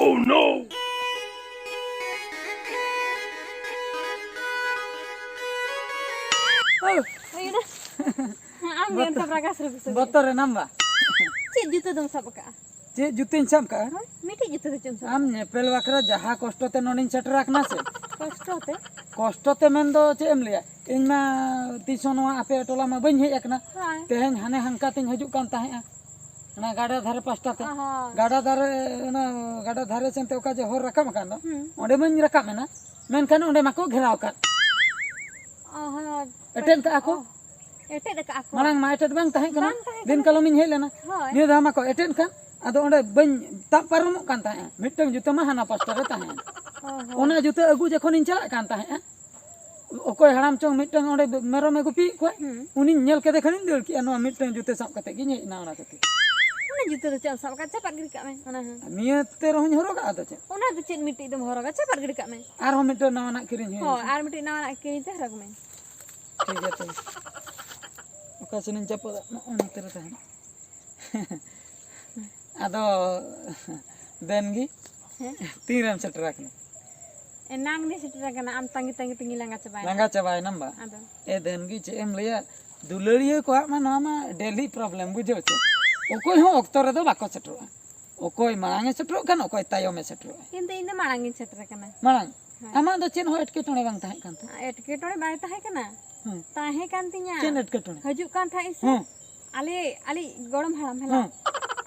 Oh no! ᱦᱩᱭᱱᱟ᱾ ᱟᱢ ᱜᱮ ᱚᱱᱠᱟ ᱵᱨᱟᱜᱟᱥ ᱨᱮ ᱵᱩᱥᱟᱹᱜ ᱵᱚᱛᱚᱨ ᱮᱱᱟᱢ ᱵᱟ? ᱪᱮᱫ ᱡᱩᱛᱟᱹ ᱫᱚᱢ ᱥᱟᱵ ᱟᱠᱟᱜᱼᱟ? ᱪᱮᱫ ᱡᱩᱛᱟᱹᱧ ᱥᱟᱵ ᱠᱟᱜᱼᱟ? ᱦᱳᱭ, ᱢᱤᱫᱴᱤᱡ ᱡᱩᱛᱟᱹ ᱫᱚ ᱪᱮᱫ ᱮᱢ ᱥᱟᱵ ᱟᱢ ᱟᱠᱟᱜᱼᱟ? ᱧᱮᱯᱮᱞ ᱵᱟᱠᱷᱨᱟ ᱡᱟᱦᱟᱸ ᱠᱚᱥᱴᱚ ᱛᱮ ᱱᱚᱰᱮᱧ ᱥᱮᱴᱮᱨ ᱟᱠᱟᱱᱟ ᱥᱮ᱾ ᱠᱚᱥᱴᱚ ᱛᱮ? ᱠᱚᱥᱴᱚ ᱛᱮ ᱢᱮᱱ ᱫᱚ ᱪᱮᱫ ᱮᱢ ᱞᱟᱹᱭᱟ? ᱤᱧ ᱢᱟ ᱛᱤᱥ ᱦᱚᱸ ᱱᱚᱣᱟ ᱟᱯᱮ ᱴᱚᱞᱟ ᱢᱟ ᱵᱟᱹᱧ ᱦᱮᱡ ᱟᱠᱟᱱᱟ᱾ ᱦᱳᱭ᱾ ᱛᱮᱦᱮᱧ ᱦᱟᱱᱮ ᱦᱟᱱᱠᱟ ᱛᱤᱧ ᱦᱤᱡᱩᱜ ᱠᱟᱱ ᱛᱟᱦᱮᱸᱜᱼᱟ, ᱚᱱᱟ ᱜᱟᱰᱟ ᱫᱷᱟᱨᱮ ᱯᱟᱥᱴᱟ ᱛᱮ᱾ ᱦᱳᱭ᱾ ᱜᱟᱰᱟ ᱫᱷᱟᱨᱮ, ᱚᱱᱟ ᱜᱟᱰᱟ ᱫᱷᱟᱨᱮ ᱥᱮᱱ ᱛᱮ ᱚᱠᱟ ᱡᱮ ᱦᱚᱨ ᱨᱟᱠᱟᱵ ᱟᱠᱟᱱ ᱫᱚ, ᱦᱩᱸ᱾ ᱚᱸᱰᱮ ᱢᱟᱧ ᱨᱟᱠᱟᱵ ᱮᱱᱟ, ᱢᱮᱱᱠᱷᱟᱱ ᱚᱸᱰᱮ ᱢᱟᱠᱚ ᱜᱷᱮᱨᱟᱣ ᱟᱠᱟᱫ᱾ ᱚ, ᱦᱳᱭ᱾ ᱮᱴᱮᱫ ᱠᱟᱜᱼᱟ ᱠᱚ᱾ ᱚ, ᱮᱴᱮᱫ ᱟᱠᱟᱜᱼᱟ ᱠᱚ᱾ ᱢᱟᱲᱟᱝ ᱢᱟ ᱮᱴᱮᱫ ᱵᱟᱝ ᱛᱟᱦᱮᱸ ᱠᱟᱱᱟ᱾ ᱵᱟᱝ ᱛᱟᱦᱮᱸ ᱫᱤᱱ ᱠᱟᱱᱟ᱾ ᱠᱟᱞᱚᱢᱤᱧ ᱦᱮᱡ ᱞᱮᱱᱟ᱾ ᱦᱳᱭ᱾ ᱱᱤᱭᱟᱹ ᱫᱷᱟᱣ ᱢᱟᱠᱚ ᱮᱴᱮᱫ ᱠᱟᱱ᱾ ᱟᱫᱚ ᱚᱸᱰᱮ ᱵᱟᱹᱧ ᱛᱟᱵ ᱯᱟᱨᱚᱢᱚᱜ ᱠᱟᱱ ᱛᱟᱦᱮᱸᱜᱼᱟ᱾ ᱢᱤᱫᱴᱟᱝ ᱡᱩᱛᱟᱹ ᱢᱟ ᱦᱟᱱᱟ ᱯᱟᱥᱴᱟ ᱨᱮ ᱛᱟᱦᱮᱸᱭᱮᱱ᱾ ᱚ, ᱦᱳᱭ᱾ ᱚᱱᱟ ᱡᱩᱛᱟᱹ ᱟᱹᱜᱩ ᱡᱚᱠᱷᱚᱱᱤᱧ ᱪᱟᱞᱟᱜ ᱠᱟᱱ ᱛᱟᱦᱮᱸᱜᱼᱟ, ᱚᱠᱚᱭ ᱦᱟᱲᱟᱢ ᱪᱚᱝ ᱢᱤᱫᱴᱟᱝ ᱚᱸᱰᱮ ᱢᱮᱨᱚᱢᱮ ᱜᱩᱯᱤᱭᱮᱫ ᱠᱚᱣᱟ, ᱦᱩᱸ᱾ ᱩᱱᱤᱧ ᱧᱮᱞ ᱠᱮᱫᱮ ᱠᱷᱟᱱᱤᱧ ᱫᱟᱹᱲ ᱠᱮᱜᱼᱟ, ᱱᱚᱣᱟ ᱢᱤᱫᱴᱟᱝ ᱡᱩᱛᱟᱹ ᱥᱟᱵ ᱠᱟᱛᱮ ᱜᱤᱧ ᱦᱮᱡ ᱮᱱᱟ ᱚᱱᱟ ᱠᱷᱟᱹᱛᱤᱨ᱾ ᱚᱱᱟ ᱡᱩᱛᱟᱹ ᱫᱚ ᱪᱮᱫ ᱮᱢ ᱥᱟᱵ ᱟᱠᱟᱫ? ᱪᱟᱯᱟᱫ ᱜᱤᱰᱤ ᱠᱟᱜ ᱢᱮ ᱚᱱᱟ ᱦᱚᱸ᱾ ᱱᱤᱭᱟᱹ ᱛᱮ ᱨᱮᱦᱚᱸᱧ ᱦᱚᱨᱚᱜᱟ, ᱟᱫᱚ ᱪᱮᱫ? ᱚᱱᱟ ᱫᱚ ᱪᱮᱫ ᱢᱤᱫᱴᱤᱡ ᱫᱚᱢ ᱦᱚᱨᱚᱜᱟ? ᱪᱟᱯᱟᱫ ᱜᱤᱰᱤ ᱠᱟᱜ ᱢᱮ᱾ ᱟᱨᱦᱚᱸ ᱢᱤᱫᱴᱟᱝ ᱱᱟᱣᱟᱱᱟᱜ ᱠᱤᱨᱤᱧ ᱦᱩᱭᱩᱜᱼᱟ᱾ ᱦᱳᱭ, ᱟᱨ ᱢᱤᱫᱴᱤᱡ ᱱᱟᱣᱟᱱᱟᱜ ᱠᱤᱨᱤᱧ ᱛᱮ ᱦᱚᱨᱚᱜᱽ ᱢᱮ᱾ ᱴᱷᱤᱠ ᱜᱮᱭᱟ ᱛᱚᱵᱮ᱾ ᱚᱠᱟ ᱥᱮᱱᱤᱧ ᱪᱟᱯᱟᱫᱟ? ᱱᱚᱜᱼᱚ ᱱᱚᱛᱮ ᱨᱮ ᱛᱟᱦᱮᱱ᱾ ᱟᱫᱚ ᱫᱮᱱ ᱜᱮ᱾ ᱦᱮᱸ? ᱛᱤᱱᱨᱮᱢ ᱥᱮᱴᱮᱨ ᱟᱠᱟᱱᱟ? ᱮᱱᱟᱝ ᱨᱮ ᱥᱮᱴᱮᱨ ᱟᱠᱟᱱᱟ, ᱟᱢ ᱛᱟᱺᱜᱤ ᱛᱟᱺᱜᱤ ᱛᱮᱜᱮ ᱞᱟᱸᱜᱟ ᱪᱟᱵᱟᱭᱮᱱᱟ᱾ ᱞᱟᱸᱜᱟ ᱪᱟᱵᱟᱭᱮᱱᱟᱢ ᱵᱟ? ᱟᱫᱚ? ᱮ ᱫᱮᱱ ᱜᱮ, ᱪᱮᱫ ᱮᱢ ᱞᱟᱹᱭᱟ, ᱫᱩᱞᱟᱹᱲᱤᱭᱟᱹ ᱠᱚᱣᱟᱜ ᱢᱟ ᱱᱚᱣᱟ ᱢᱟ ᱰᱮᱞᱤ ᱯᱨᱚᱵᱞᱮᱢ, ᱵᱩᱡᱷᱟᱹᱣ ᱪᱮ? ᱚᱠᱚᱭ ᱦᱚᱸ ᱚᱠᱛᱚ ᱨᱮᱫᱚ ᱵᱟᱠᱚ ᱥᱮᱴᱮᱨᱚᱜᱼᱟ᱾ ᱚᱠᱚᱭ ᱢᱟᱲᱟᱝ ᱮ ᱥᱮᱴᱮᱨᱚᱜ ᱠᱟᱱ, ᱚᱠᱚᱭ ᱛᱟᱭᱚᱢ ᱮ ᱥᱮᱴᱮᱨᱚᱜᱼᱟ᱾ ᱠᱤᱱᱛᱩ ᱤᱧ ᱫᱚ ᱢᱟᱲᱟᱝ ᱜᱤᱧ ᱥᱮᱴᱮᱨ ᱟᱠᱟᱱᱟ᱾ ᱢᱟᱲᱟᱝ? ᱦᱮᱸ᱾ ᱟᱢᱟᱜ ᱫᱚ ᱪᱮᱫ ᱦᱚᱸ ᱮᱴᱠᱮᱴᱚᱬᱮ ᱵᱟᱝ ᱛᱟᱦᱮᱸ ᱠᱟᱱ ᱛᱟᱢᱟ? ᱮᱴᱠᱮᱴᱚᱬᱮ ᱵᱟᱭ ᱛᱟᱦᱮᱸ ᱠᱟᱱᱟ᱾ ᱦᱮᱸ᱾ ᱛᱟᱦᱮᱸ ᱠᱟᱱ ᱛᱤᱧᱟ᱾ ᱪᱮᱫ ᱮᱴᱠᱮᱴᱚᱬᱮ? ᱦᱤᱡᱩᱜ ᱠᱟᱱ ᱛᱟᱦᱮᱸᱫ ᱤᱧ ᱥᱮ, ᱦᱮᱸ᱾ ᱟᱞᱮ, ᱟᱞᱮ ᱜᱚᱲᱚᱢ ᱦᱟᱲᱟᱢ ᱦᱮᱞᱟ᱾ ᱦᱮᱸ᱾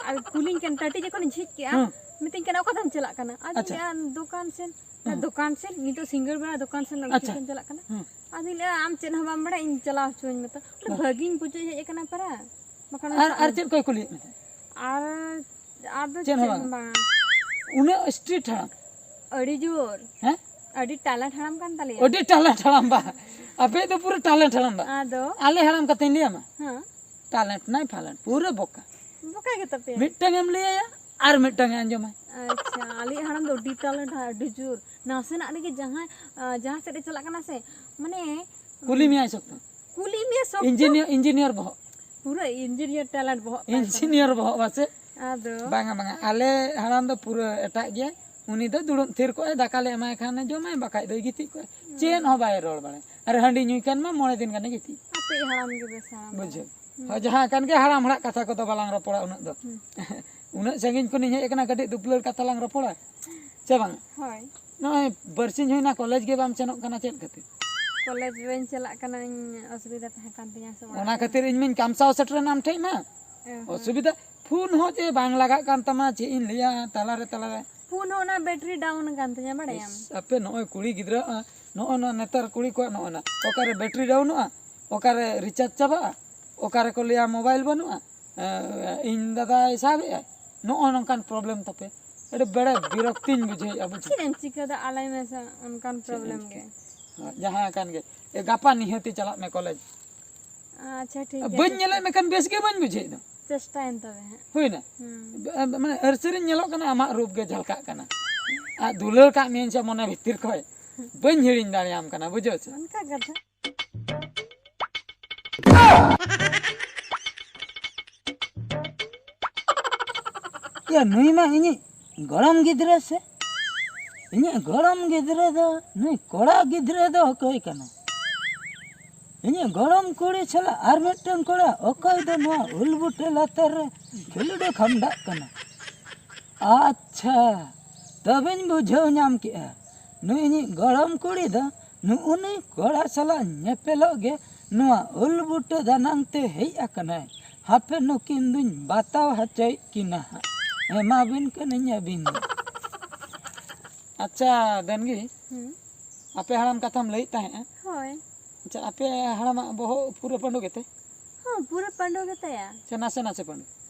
ᱟᱨ ᱠᱩᱞᱤᱧ ᱠᱟᱱ, ᱴᱟᱴᱤ ᱡᱚᱠᱷᱚᱱᱤᱧ ᱡᱷᱤᱡ ᱠᱮᱜᱼᱟ, ᱦᱮᱸ᱾ ᱢᱤᱛᱟᱹᱧ ᱠᱟᱱᱟ, "ᱚᱠᱟ ᱛᱮᱢ ᱪᱟᱞᱟᱜ ᱠᱟᱱᱟ?" ᱟᱫᱚᱧ ᱟᱪᱪᱷᱟ᱾ ᱞᱟᱹᱭᱟ, "ᱫᱚᱠᱟᱱ ᱥᱮᱱ᱾" ᱦᱮᱸ᱾ ᱫᱚᱠᱟᱱ ᱥᱮᱱ? ᱱᱤᱛᱚᱜ ᱥᱤᱸᱜᱟᱹᱲ ᱵᱮᱲᱟ ᱫᱚᱠᱟᱱ ᱥᱮᱱ ᱟᱪᱪᱷᱟ᱾ ᱪᱮᱫ ᱮᱢ ᱪᱟᱞᱟᱜ ᱠᱟᱱᱟ? ᱦᱮᱸ᱾ ᱟᱫᱚᱧ ᱞᱟᱹᱭᱟ, "ᱟᱢ ᱪᱮᱫ ᱦᱚᱸ ᱵᱟᱢ ᱵᱟᱲᱟᱭᱟ, ᱤᱧ ᱪᱟᱞᱟᱣ ᱦᱚᱪᱚᱣᱟᱹᱧ ᱢᱮ ᱛᱚ᱾ ᱦᱮᱸ᱾ ᱵᱷᱟᱹᱜᱤᱧ ᱯᱩᱡᱟᱹ ᱦᱮᱡ ᱟᱠᱟᱱᱟ ᱯᱟᱨᱟ᱾ ᱵᱟᱠᱷᱟᱱ ᱟᱨ, ᱥᱟᱵ ᱟᱨ ᱢᱮ᱾" ᱪᱮᱫ ᱠᱚᱭ ᱠᱩᱞᱤᱭᱮᱫ ᱢᱮ ᱛᱟᱦᱮᱸᱫ? ᱟᱨ ᱟᱫᱚ ᱪᱮᱫ ᱪᱮᱫ ᱦᱚᱸ ᱦᱚᱸ ᱵᱟᱝ᱾ ᱵᱟᱝ᱾ ᱩᱱᱟᱹᱜ ᱥᱴᱨᱤᱠᱴ ᱦᱟᱲᱟᱢ? ᱟᱹᱰᱤ ᱡᱳᱨ᱾ ᱦᱮᱸ? ᱟᱹᱰᱤ ᱴᱮᱞᱮᱱᱴ ᱦᱟᱲᱟᱢ ᱠᱟᱱ ᱛᱟᱞᱮᱭᱟ᱾ ᱟᱹᱰᱤ ᱴᱮᱞᱮᱱᱴ ᱦᱟᱲᱟᱢ ᱵᱟ᱾ ᱟᱯᱮ ᱫᱚ ᱯᱩᱨᱟᱹ ᱴᱮᱞᱮᱱᱴ ᱦᱟᱲᱟᱢ ᱵᱟ᱾ ᱟᱫᱚ? ᱟᱞᱮ ᱦᱟᱲᱟᱢ ᱠᱟᱛᱷᱟᱧ ᱞᱟᱹᱭ ᱟᱢᱟ᱾ ᱦᱮᱸ᱾ ᱴᱮᱞᱮᱱᱴ ᱱᱟᱭ ᱯᱷᱮᱞᱮᱱᱴ, ᱯᱩᱨᱟᱹ ᱵᱚᱠᱟ᱾ ᱵᱚᱠᱟ ᱜᱮ ᱛᱟᱯᱮᱭᱟ᱾ ᱢᱤᱫᱴᱟᱝ ᱮᱢ ᱞᱟᱹᱭ ᱟᱭᱟ, ᱟᱨ ᱢᱤᱫᱴᱟᱝ ᱮ ᱟᱸᱡᱚᱢᱟᱭ᱾ ᱟᱪᱪᱷᱟ, ᱟᱞᱮᱭᱤᱡ ᱦᱟᱲᱟᱢ ᱫᱚ ᱟᱹᱰᱤ ᱴᱮᱞᱮᱱᱴ, ᱟᱹᱰᱤ ᱡᱳᱨ᱾ ᱱᱟᱥᱮᱱᱟᱜ ᱨᱮᱜᱮ ᱡᱟᱦᱟᱸᱭ, ᱟ, ᱡᱟᱦᱟᱸ ᱥᱮᱫ ᱮ ᱪᱟᱞᱟᱜ ᱠᱟᱱᱟ ᱥᱮ, ᱢᱟᱱᱮ, ᱠᱩᱞᱤ ᱢᱮᱭᱟᱭ ᱥᱚᱠᱛᱚ᱾ ᱠᱩᱞᱤ ᱢᱮᱭᱟ ᱥᱚᱠᱛᱚ᱾ ᱤᱧᱡᱤᱱᱤᱭᱟᱨ, ᱤᱧᱡᱤᱱᱤᱭᱟᱨ ᱵᱚᱦᱚᱜ᱾ ᱯᱩᱨᱟᱹ ᱤᱧᱡᱤᱱᱤᱭᱟᱨ ᱴᱮᱞᱮᱱᱴ ᱵᱚᱦᱚᱜ ᱛᱟᱭ ᱠᱟᱱᱟ᱾ ᱤᱧᱡᱤᱱᱤᱭᱟᱨ ᱵᱚᱦᱚᱜ ᱵᱟᱥᱮ? ᱟᱫᱚ? ᱵᱟᱝᱟ, ᱵᱟᱝᱟ, ᱟᱞᱮ ᱦᱟᱲᱟᱢ ᱫᱚ ᱯᱩᱨᱟᱹ ᱮᱴᱟᱜ ᱜᱮᱭᱟᱭ᱾ ᱩᱱᱤ ᱫᱚ ᱫᱩᱲᱩᱵ ᱛᱷᱤᱨ ᱠᱚᱜᱼᱟᱭ, ᱫᱟᱠᱟ ᱞᱮ ᱮᱢᱟᱭ ᱠᱷᱟᱱ ᱡᱚᱢᱟᱭ, ᱵᱟᱠᱷᱟᱡ ᱫᱚᱭ ᱜᱤᱛᱤᱡ ᱠᱚᱜᱼᱟᱭ᱾ ᱦᱩᱸ᱾ ᱪᱮᱫ ᱦᱚᱸ ᱵᱟᱭ ᱨᱚᱲ ᱵᱟᱲᱟᱭᱟ᱾ ᱟᱨ ᱦᱟᱺᱰᱤ ᱧᱩᱭ ᱠᱷᱟᱱ ᱢᱟ ᱢᱚᱬᱮ ᱫᱤᱱ ᱜᱟᱱᱮ ᱜᱤᱛᱤᱡ᱾ ᱟᱯᱮᱭᱤᱡ ᱦᱟᱲᱟᱢ ᱜᱮ ᱵᱮᱥ ᱦᱟᱲᱟᱢ ᱫᱚ᱾ ᱵᱩᱡᱷᱟᱹᱣ᱾ ᱦᱩᱸ᱾ ᱦᱳᱭ, ᱡᱟᱦᱟᱸ ᱠᱟᱱ ᱜᱮ, ᱦᱟᱲᱟᱢ ᱦᱟᱲᱟᱜ ᱠᱟᱛᱷᱟ ᱠᱚᱫᱚ ᱵᱟᱞᱟᱝ ᱨᱚᱯᱚᱲᱟ ᱩᱱᱟᱹᱜ ᱫᱚ᱾ ᱦᱩᱸ᱾ ᱩᱱᱟᱹᱜ ᱥᱟᱺᱜᱤᱧ ᱠᱷᱚᱱᱤᱧ ᱦᱮᱡ ᱟᱠᱟᱱᱟ, ᱠᱟᱹᱴᱤᱡ ᱫᱩᱯᱞᱟᱹᱲ ᱠᱟᱛᱷᱟ ᱞᱟᱝ ᱨᱚᱯᱚᱲᱟ, ᱥᱮ ᱵᱟᱝ? ᱦᱳᱭ᱾ ᱱᱚᱜᱼᱚᱭ ᱵᱟᱨᱥᱤᱧ ᱦᱩᱭᱱᱟ, ᱠᱚᱞᱮᱡᱽ ᱜᱮ ᱵᱟᱢ ᱥᱮᱱᱚᱜ ᱠᱟᱱᱟ, ᱪᱮᱫ ᱠᱷᱟᱹᱛᱤᱨ? ᱠᱚᱞᱮᱡᱽ ᱵᱟᱹᱧ ᱪᱟᱞᱟᱜ ᱠᱟᱱᱟ, ᱤᱧ ᱚᱥᱩᱵᱤᱫᱷᱟ ᱛᱟᱦᱮᱸ ᱠᱟᱱ ᱛᱤᱧᱟᱹ ᱥᱮ ᱚᱲᱟᱜ ᱚᱱᱟ ᱨᱮ᱾ ᱠᱷᱟᱹᱛᱤᱨ ᱤᱧ ᱢᱟᱧ ᱠᱟᱢᱥᱟᱣ ᱥᱮᱴᱮᱨᱮᱱ ᱟᱢ ᱴᱷᱮᱡ ᱢᱟ᱾ ᱚ, ᱦᱮᱸ᱾ ᱚᱥᱩᱵᱤᱫᱷᱟ, ᱯᱷᱳᱱ ᱦᱚᱸ ᱡᱮ ᱵᱟᱝ ᱞᱟᱜᱟᱜ ᱠᱟᱱ ᱛᱟᱢᱟ, ᱪᱮᱫ ᱤᱧ ᱞᱟᱹᱭᱟ, ᱛᱟᱞᱟᱨᱮ ᱛᱟᱞᱟᱨᱮ᱾ ᱯᱷᱳᱱ ᱦᱚᱸ ᱚᱱᱟ ᱵᱮᱴᱨᱤ ᱰᱟᱣᱩᱱ ᱟᱠᱟᱱ ᱛᱤᱧᱟᱹ, ᱵᱟᱲᱟᱭᱟᱢ? ᱤᱥ, ᱟᱯᱮ ᱱᱚᱜᱼᱚᱭ ᱠᱩᱲᱤ ᱜᱤᱫᱽᱨᱟᱹ, ᱟ, ᱱᱚᱜᱼᱚ ᱱᱚᱣᱟ ᱱᱮᱛᱟᱨ ᱠᱩᱲᱤ ᱠᱚᱣᱟᱜ ᱱᱚᱜᱼᱚ ᱱᱟ, ᱚᱠᱟᱨᱮ ᱵᱮᱴᱨᱤ ᱰᱟᱣᱩᱱᱚᱜᱼᱟ, ᱚᱠᱟᱨᱮ ᱨᱤᱪᱟᱨᱡᱽ ᱪᱟᱵᱟᱜᱼᱟ, ᱚᱠᱟᱨᱮ ᱠᱚ ᱞᱟᱹᱭᱟ ᱢᱳᱵᱟᱭᱤᱞ ᱵᱟᱹᱱᱩᱜᱼᱟ, ᱮ, ᱤᱧ ᱫᱟᱫᱟᱭ ᱥᱟᱵᱮᱜᱼᱟᱭ, ᱱᱚᱜᱼᱚ ᱱᱚᱝᱠᱟᱱ ᱯᱨᱚᱵᱞᱮᱢ ᱛᱟᱯᱮ᱾ ᱟᱹᱰᱤ ᱵᱮᱲᱮ ᱵᱤᱨᱚᱠᱛᱤᱧ ᱵᱩᱡᱷᱟᱹᱣᱮᱫᱼᱟ, ᱵᱩᱡᱷᱟᱹᱣ᱾ ᱪᱮᱫ ᱮᱢ ᱪᱤᱠᱟᱹ ᱫᱟᱲᱮᱭᱟᱜᱼᱟ, ᱞᱟᱹᱭ ᱢᱮᱥᱮ, ᱚᱱᱠᱟᱱ ᱪᱮᱫ ᱮᱢ ᱯᱨᱚᱵᱞᱮᱢ ᱪᱤᱠᱟᱹ? ᱜᱮ᱾ ᱦᱮᱸ, ᱡᱟᱦᱟᱸ ᱠᱟᱱ ᱜᱮ᱾ ᱮ, ᱜᱟᱯᱟ ᱱᱤᱦᱟᱹᱛᱤ ᱪᱟᱞᱟᱜ ᱢᱮ ᱠᱚᱞᱮᱡᱽ᱾ ᱟᱪᱪᱷᱟ, ᱴᱷᱤᱠ ᱜᱮᱭᱟ, ᱵᱟᱹᱧ ᱪᱮᱥᱴᱟ-, ᱧᱮᱞᱮᱫ ᱢᱮᱠᱷᱟᱱ ᱵᱮᱥ ᱜᱮ ᱵᱟᱹᱧ ᱵᱩᱡᱷᱟᱹᱣᱮᱫ ᱫᱚ᱾ ᱪᱮᱥᱴᱟᱭᱟᱹᱧ ᱛᱚᱵᱮ ᱦᱟᱸᱜ᱾ ᱦᱩᱭᱱᱟ? ᱦᱩᱸ᱾ ᱵ-, ᱢᱟᱱᱮ ᱟᱹᱨᱥᱟᱹᱨᱤᱧ ᱧᱮᱞᱚᱜ ᱠᱟᱱᱟ, ᱟᱢᱟᱜ ᱨᱩᱯ ᱜᱮ ᱡᱷᱟᱞᱠᱟᱜ ᱠᱟᱱᱟ᱾ ᱟᱨ ᱫᱩᱞᱟᱹᱲ ᱠᱟᱜ ᱢᱤᱭᱟᱹᱧ ᱥᱮ ᱢᱚᱱᱮ ᱵᱷᱤᱛᱤᱨ ᱠᱷᱚᱡ, ᱵᱟᱹᱧ ᱦᱤᱲᱤᱧ ᱫᱟᱲᱮᱭᱟᱢ ᱠᱟᱱᱟ, ᱵᱩᱡᱷᱟᱹᱣ ᱥᱮ? ᱚᱱᱠᱟ ᱠᱟᱛᱷᱟ᱾ ᱭᱟ, ᱱᱩᱭ ᱢᱟ ᱤᱧᱤᱡ ᱜᱚᱲᱚᱢ ᱜᱤᱫᱽᱨᱟᱹ ᱥᱮ? ᱤᱧᱤᱡ ᱜᱚᱲᱚᱢ ᱜᱤᱫᱽᱨᱟᱹ ᱫᱚ, ᱱᱩᱭ ᱠᱚᱲᱟ ᱜᱤᱫᱽᱨᱟᱹ ᱫᱚ ᱚᱠᱚᱭ ᱠᱟᱱᱟ? ᱤᱧᱤᱡ ᱜᱚᱲᱚᱢ ᱠᱩᱲᱤ ᱥᱟᱞᱟᱜ ᱟᱨ ᱢᱤᱫᱴᱟᱝ ᱠᱚᱲᱟ, ᱚᱠᱚᱭ ᱫᱚ ᱱᱚᱣᱟ ᱩᱞ ᱵᱩᱴᱟᱹ ᱞᱟᱛᱟᱨ ᱨᱮ ᱠᱷᱮᱞᱳᱰᱮ ᱠᱷᱟᱢᱰᱟᱜ ᱠᱟᱱᱟ? ᱟᱪᱪᱷᱟ, ᱛᱚᱵᱮᱧ ᱵᱩᱡᱷᱟᱹᱣ ᱧᱟᱢ ᱠᱮᱜᱼᱟ᱾ ᱱᱩᱭ ᱤᱧᱤᱡ ᱜᱚᱲᱚᱢ ᱠᱩᱲᱤ ᱫᱚ ᱱᱩᱜᱼᱩ ᱱᱩᱭ ᱠᱚᱲᱟ ᱥᱟᱞᱟᱜ ᱧᱮᱯᱮᱞᱚᱜ ᱜᱮ ᱱᱚᱣᱟ ᱩᱞ ᱵᱩᱴᱟᱹ ᱫᱟᱱᱟᱝ ᱛᱮ ᱦᱮᱡ ᱟᱠᱟᱱᱟᱭ᱾ ᱦᱟᱯᱮ ᱱᱩᱠᱤᱱ ᱫᱩᱧ ᱵᱟᱛᱟᱣ ᱦᱚᱪᱚᱭᱮᱫ ᱠᱤᱱᱟ ᱦᱟᱸᱜ᱾ ᱮᱢᱟᱵᱤᱱ ᱠᱟᱹᱱᱟᱹᱧ ᱟᱹᱵᱤᱱ ᱫᱚ᱾ ᱟᱪᱪᱷᱟ, ᱫᱟᱹᱱᱜᱤ, ᱦᱩᱸ᱾ ᱟᱯᱮ ᱦᱟᱲᱟᱢ ᱠᱟᱛᱷᱟᱢ ᱞᱟᱹᱭᱮᱫ ᱛᱟᱦᱮᱸᱜᱼᱟ᱾ ᱦᱳᱭ᱾ ᱟᱪᱪᱷᱟ, ᱟᱯᱮ ᱦᱟᱲᱟᱢᱟᱜ ᱵᱚᱦᱚᱜ ᱯᱩᱨᱟᱹ ᱯᱟᱺᱰᱩ ᱜᱮᱛᱮ? ᱦᱚᱸ, ᱯᱩᱨᱟᱹ ᱯᱟᱺᱰᱩ ᱜᱮᱛᱟᱭᱟ᱾ ᱥᱮ ᱱᱟᱥᱮ ᱱᱟᱥᱮ ᱯᱟᱺᱰᱩ?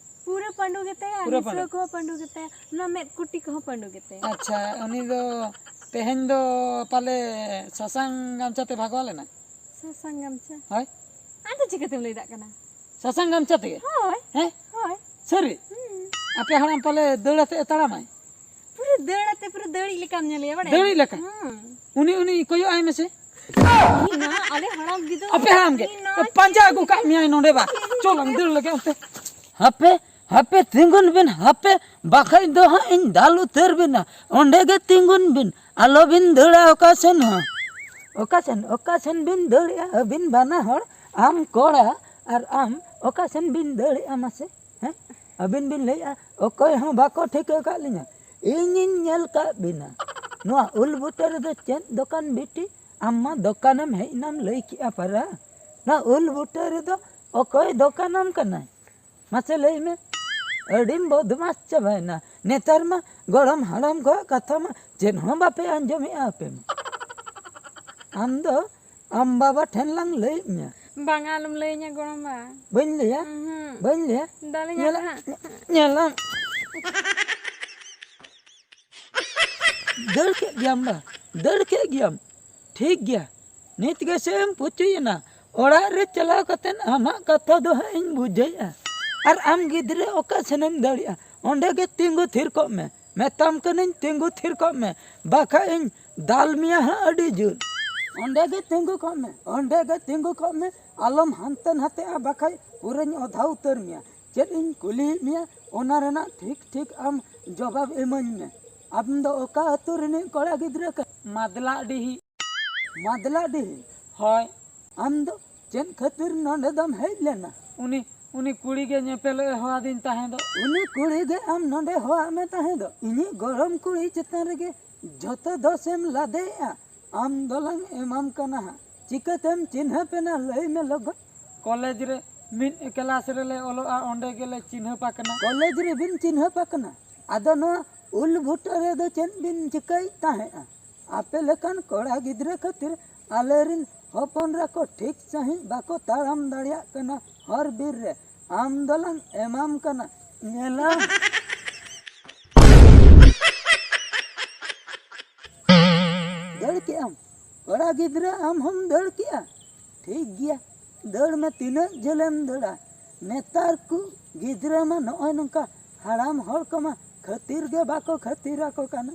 ᱯᱩᱨᱟᱹ ᱯᱟᱺᱰᱩ ᱜᱮᱛᱟᱭᱟ, ᱯᱩᱨᱟᱹ ᱱᱤᱥᱣᱟᱹ ᱯᱟᱺᱰᱩ᱾ ᱠᱚᱦᱚᱸ ᱯᱟᱺᱰᱩ ᱜᱮᱛᱟᱭᱟ, ᱚᱱᱟ ᱢᱮᱫ ᱠᱩᱴᱤ ᱠᱚᱦᱚᱸ ᱯᱟᱺᱰᱩ ᱜᱮᱛᱟᱭᱟ᱾ ᱟᱪᱪᱷᱟ, ᱩᱱᱤ ᱫᱚ ᱛᱮᱦᱮᱧ ᱫᱚ ᱯᱟᱞᱮ ᱥᱟᱥᱟᱝ ᱜᱟᱢᱪᱷᱟ ᱛᱮ ᱵᱷᱟᱜᱟᱣ ᱞᱮᱱᱟ? ᱥᱟᱥᱟᱝ ᱜᱟᱢᱪᱷᱟ? ᱦᱳᱭ᱾ ᱟᱢ ᱫᱚ ᱪᱤᱠᱟᱹᱛᱮᱢ ᱞᱟᱹᱭ ᱫᱟᱲᱮᱭᱟᱜ ᱠᱟᱱᱟ? ᱥᱟᱥᱟᱝ ᱜᱟᱢᱪᱷᱟ ᱛᱮᱜᱮ? ᱦᱳᱭ᱾ ᱦᱮᱸ? ᱦᱳᱭ᱾ ᱥᱟᱹᱨᱤ? ᱦᱩᱸ᱾ ᱟᱯᱮ ᱦᱟᱲᱟᱢ ᱯᱟᱞᱮ ᱫᱟᱹᱲ ᱟᱛᱮ ᱮ ᱛᱟᱲᱟᱢᱟᱭ? ᱯᱩᱨᱟᱹ ᱫᱟᱹᱲ ᱟᱛᱮ, ᱯᱩᱨᱟᱹ ᱫᱟᱹᱲᱤᱡ ᱞᱮᱠᱟᱢ ᱧᱮᱞᱮᱭᱟ, ᱵᱟᱲᱟᱭᱟᱢ? ᱫᱟᱹᱲᱤᱡ ᱞᱮᱠᱟ? ᱦᱩᱸ᱾ ᱩᱱᱤ, ᱩᱱᱤ ᱠᱚᱭᱚᱜ ᱟᱭ ᱢᱮᱥᱮ᱾ ᱤᱧ ᱢᱟ, ᱟᱞᱮ ᱦᱟᱲᱟᱢ ᱜᱤᱫᱟᱹᱨ᱾ ᱟᱯᱮ ᱦᱟᱲᱟᱢ ᱜᱮ? ᱤᱧ ᱢᱟ ᱯᱟᱸᱡᱟ ᱟᱹᱜᱩ ᱠᱟᱜ ᱢᱮᱭᱟᱭ ᱱᱚᱰᱮ ᱵᱟ᱾ ᱪᱚᱞᱟᱝ ᱫᱟᱹᱲ ᱞᱮᱜᱮ ᱚᱱᱛᱮ᱾ ᱦᱟᱯᱮ, ᱦᱟᱯᱮ ᱛᱤᱸᱜᱩᱱ ᱵᱤᱱ, ᱦᱟᱯᱮ, ᱵᱟᱠᱷᱟᱡ ᱫᱚ ᱦᱟᱸᱜ ᱤᱧ ᱫᱟᱞ ᱩᱛᱟᱹᱨ ᱵᱤᱱᱟ᱾ ᱚᱸᱰᱮ ᱜᱮ ᱛᱤᱸᱜᱩᱱ ᱵᱤᱱ, ᱟᱞᱚ ᱵᱤᱱ ᱫᱟᱹᱲᱟ ᱚᱠᱟ ᱥᱮᱱ ᱦᱚᱸ᱾ ᱚᱠᱟ ᱥᱮᱱ, ᱚᱠᱟ ᱥᱮᱱ ᱵᱤᱱ ᱫᱟᱹᱲᱮᱜᱼᱟ ᱟᱹᱵᱤᱱ ᱵᱟᱱᱟ ᱦᱚᱲ, ᱟᱢ ᱠᱚᱲᱟ ᱟᱨ ᱟᱢ, ᱚᱠᱟ ᱥᱮᱱ ᱵᱤᱱ ᱫᱟᱹᱲᱮᱜᱼᱟ ᱢᱟᱥᱮ? ᱦᱮᱸ? ᱟᱹᱵᱤᱱ ᱵᱤᱱ ᱞᱟᱹᱭᱮᱜᱼᱟ, ᱚᱠᱚᱭ ᱦᱚᱸ ᱵᱟᱠᱚ ᱴᱷᱤᱠᱟᱹ ᱠᱟᱜ ᱞᱤᱧᱟ, ᱤᱧᱤᱧ ᱧᱮᱞ ᱠᱟᱜ ᱵᱤᱱᱟ᱾ ᱱᱚᱣᱟ ᱩᱞ ᱵᱩᱴᱟᱹ ᱨᱮᱫᱚ ᱪᱮᱫ ᱫᱚᱠᱟᱱ ᱵᱤᱴᱤ? ᱟᱢ ᱢᱟ ᱫᱚᱠᱟᱱᱮᱢ ᱦᱮᱡ ᱮᱱᱟᱢ ᱞᱟᱹᱭ ᱠᱮᱜᱼᱟ ᱯᱟᱨᱟ᱾ ᱱᱚᱣᱟ ᱩᱞ ᱵᱩᱴᱟᱹ ᱨᱮᱫᱚ ᱚᱠᱚᱭ ᱫᱚᱠᱟᱱᱟᱢ ᱠᱟᱱᱟᱭ? ᱢᱟᱥᱮ ᱞᱟᱹᱭ ᱢᱮ᱾ ᱟᱹᱰᱤᱢ ᱵᱚᱫᱢᱟᱥ ᱪᱟᱵᱟᱭᱮᱱᱟ᱾ ᱱᱮᱛᱟᱨ ᱢᱟ ᱜᱚᱲᱚᱢ ᱦᱟᱲᱟᱢ ᱠᱚᱣᱟᱜ ᱠᱟᱛᱷᱟ ᱢᱟ ᱪᱮᱫ ᱦᱚᱸ ᱵᱟᱯᱮ ᱟᱸᱡᱚᱢᱮᱜᱼᱟ ᱟᱯᱮ ᱢᱟ᱾ ᱟᱢ ᱫᱚ ᱟᱢ ᱵᱟᱵᱟ ᱴᱷᱮᱱ ᱞᱟᱝ ᱞᱟᱹᱭᱮᱫ ᱢᱮᱭᱟ᱾ ᱵᱟᱝᱟ, ᱟᱞᱚᱢ ᱞᱟᱹᱭᱟᱹᱧᱟ ᱜᱚᱲᱚᱢ ᱵᱟ᱾ ᱵᱟᱹᱧ ᱞᱟᱹᱭᱟ? ᱩᱦᱩᱸ᱾ ᱵᱟᱹᱧ ᱞᱟᱹᱭᱟ? ᱫᱟᱞᱮᱧᱟ ᱧᱮᱞᱟᱢ, ᱦᱟᱸᱜ᱾ ᱧᱮᱞᱟᱢ᱾ ᱫᱟᱹᱲ ᱠᱮᱫ ᱜᱮᱭᱟᱢ ᱵᱟ? ᱫᱟᱹᱲ ᱠᱮᱫ ᱜᱮᱭᱟᱢ? ᱴᱷᱤᱠ ᱜᱮᱭᱟ, ᱱᱤᱛ ᱜᱮᱥᱮ ᱮᱢ ᱯᱩᱪᱩᱭᱮᱱᱟ᱾ ᱚᱲᱟᱜ ᱨᱮ ᱪᱟᱞᱟᱣ ᱠᱟᱛᱮᱫ ᱟᱢᱟᱜ ᱠᱟᱛᱷᱟ ᱫᱚ ᱦᱟᱸᱜ ᱤᱧ ᱵᱩᱡᱷᱟᱹᱣᱮᱫᱼᱟ᱾ ᱟᱨ ᱟᱢ ᱜᱤᱫᱽᱨᱟᱹ ᱚᱠᱟ ᱥᱮᱱᱮᱢ ᱫᱟᱹᱲᱮᱜᱼᱟ? ᱚᱸᱰᱮ ᱜᱮ ᱛᱤᱸᱜᱩ ᱛᱷᱤᱨ ᱠᱚᱜ ᱢᱮ᱾ ᱢᱮᱛᱟᱢ ᱠᱟᱹᱱᱟᱹᱧ ᱛᱤᱸᱜᱩ ᱛᱷᱤᱨ ᱠᱚᱜ ᱢᱮ, ᱵᱟᱠᱷᱟᱡ ᱤᱧ ᱫᱟᱞ ᱢᱮᱭᱟ ᱦᱟᱸᱜ ᱟᱹᱰᱤ ᱡᱳᱨ᱾ ᱚᱸᱰᱮ ᱜᱮ ᱛᱤᱸᱜᱩ ᱠᱚᱜ ᱢᱮ, ᱚᱸᱰᱮ ᱜᱮ ᱛᱤᱸᱜᱩ ᱠᱚᱜ ᱢᱮ, ᱟᱞᱚᱢ ᱦᱟᱱᱛᱮ ᱱᱟᱛᱮᱜᱼᱟ, ᱵᱟᱠᱷᱟᱡ ᱯᱩᱨᱟᱹᱧ ᱚᱫᱷᱟ ᱩᱛᱟᱹᱨ ᱢᱮᱭᱟ᱾ ᱪᱮᱫ ᱤᱧ ᱠᱩᱞᱤᱭᱮᱫ ᱢᱮᱭᱟ, ᱚᱱᱟ ᱨᱮᱱᱟᱜ ᱴᱷᱤᱠ ᱴᱷᱤᱠ ᱟᱢ ᱡᱚᱵᱟᱵ ᱤᱢᱟᱹᱧ ᱢᱮ᱾ ᱟᱢ ᱫᱚ ᱚᱠᱟ ᱟᱹᱛᱩ ᱨᱤᱱᱤᱡ ᱠᱚᱲᱟ ᱜᱤᱫᱽᱨᱟᱹ ᱠᱟᱱᱟᱢ? ᱢᱟᱫᱽᱞᱟᱰᱤᱦᱤ᱾ ᱢᱟᱫᱽᱞᱟᱰᱤᱦᱤ? ᱦᱳᱭ᱾ ᱟᱢ ᱫᱚ ᱪᱮᱫ ᱠᱷᱟᱹᱛᱤᱨ ᱱᱚᱰᱮ ᱫᱚᱢ ᱦᱮᱡ ᱞᱮᱱᱟ? ᱩᱱᱤ, ᱩᱱᱤ ᱠᱩᱲᱤ ᱜᱮ ᱧᱮᱯᱮᱞᱚᱜ ᱮ ᱦᱚᱦᱚᱣᱟᱫᱤᱧ ᱛᱟᱦᱮᱸ ᱫᱚ᱾ ᱩᱱᱤ ᱠᱩᱲᱤ ᱜᱮ ᱟᱢ ᱱᱚᱰᱮ ᱦᱚᱦᱚᱣᱟᱜ ᱢᱮ ᱛᱟᱦᱮᱸ ᱫᱚ? ᱤᱧᱤᱡ ᱜᱚᱲᱚᱢ ᱠᱩᱲᱤ ᱪᱮᱛᱟᱱ ᱨᱮᱜᱮ ᱡᱷᱚᱛᱚ ᱫᱳᱥᱮᱢ ᱞᱟᱫᱮᱭᱮᱜᱼᱟ᱾ ᱟᱢ ᱫᱚᱞᱟᱝ ᱮᱢᱟᱢ ᱠᱟᱱᱟ ᱦᱟᱸᱜ᱾ ᱪᱤᱠᱟᱹᱛᱮᱢ ᱪᱤᱱᱦᱟᱹᱯ ᱮᱱᱟ, ᱞᱟᱹᱭ ᱢᱮ ᱞᱚᱜᱚᱱ? ᱠᱚᱞᱮᱡᱽ ᱨᱮ ᱢᱤᱫ ᱠᱞᱟᱥ ᱨᱮᱞᱮ ᱚᱞᱚᱜᱼᱟ, ᱚᱸᱰᱮ ᱜᱮᱞᱮ ᱪᱤᱱᱦᱟᱹᱯ ᱟᱠᱟᱱᱟ᱾ ᱠᱚᱞᱮᱡᱽ ᱨᱮᱵᱤᱱ ᱪᱤᱱᱦᱟᱹᱯ ᱟᱠᱟᱱᱟ? ᱟᱫᱚ ᱱᱚᱣᱟ ᱩᱞ ᱵᱩᱴᱟᱹ ᱨᱮᱫᱚ ᱪᱮᱫ ᱵᱤᱱ ᱪᱤᱠᱟᱹᱭᱮᱫ ᱛᱟᱦᱮᱸᱫᱼᱟ? ᱟᱯᱮ ᱞᱮᱠᱟᱱ ᱠᱚᱲᱟ ᱜᱤᱫᱽᱨᱟᱹ ᱠᱷᱟᱹᱛᱤᱨ ᱟᱞᱮᱨᱤᱱ ᱦᱚᱯᱚᱱ ᱨᱟ ᱠᱚ ᱴᱷᱤᱠ ᱥᱟᱺᱦᱤᱡ ᱵᱟᱠᱚ ᱛᱟᱲᱟᱢ ᱫᱟᱲᱮᱭᱟᱜ ᱠᱟᱱᱟ ᱦᱚᱨ ᱵᱤᱨ ᱨᱮ᱾ ᱟᱢ ᱫᱚᱞᱟᱝ ᱮᱢᱟᱢ ᱠᱟᱱᱟ, ᱧᱮᱞᱟᱢ᱾ ᱫᱟᱹᱲ ᱠᱮᱜᱼᱟᱢ? ᱠᱚᱲᱟ ᱜᱤᱫᱽᱨᱟᱹ, ᱟᱢ ᱦᱚᱢ ᱫᱟᱹᱲ ᱠᱮᱜᱼᱟ? ᱴᱷᱤᱠ ᱜᱮᱭᱟ, ᱫᱟᱹᱲ ᱢᱮ, ᱛᱤᱱᱟᱹᱜ ᱡᱷᱟᱹᱞᱮᱢ ᱫᱟᱹᱲᱟ᱾ ᱱᱮᱛᱟᱨ ᱠᱚ ᱜᱤᱫᱽᱨᱟᱹ ᱢᱟ ᱱᱚᱜᱼᱚᱭ ᱱᱚᱝᱠᱟ ᱦᱟᱲᱟᱢ ᱦᱚᱲ ᱠᱚᱢᱟ ᱠᱷᱟᱹᱛᱤᱨ ᱜᱮ ᱵᱟᱠᱚ ᱠᱷᱟᱹᱛᱤᱨ ᱟᱠᱚ ᱠᱟᱱᱟ᱾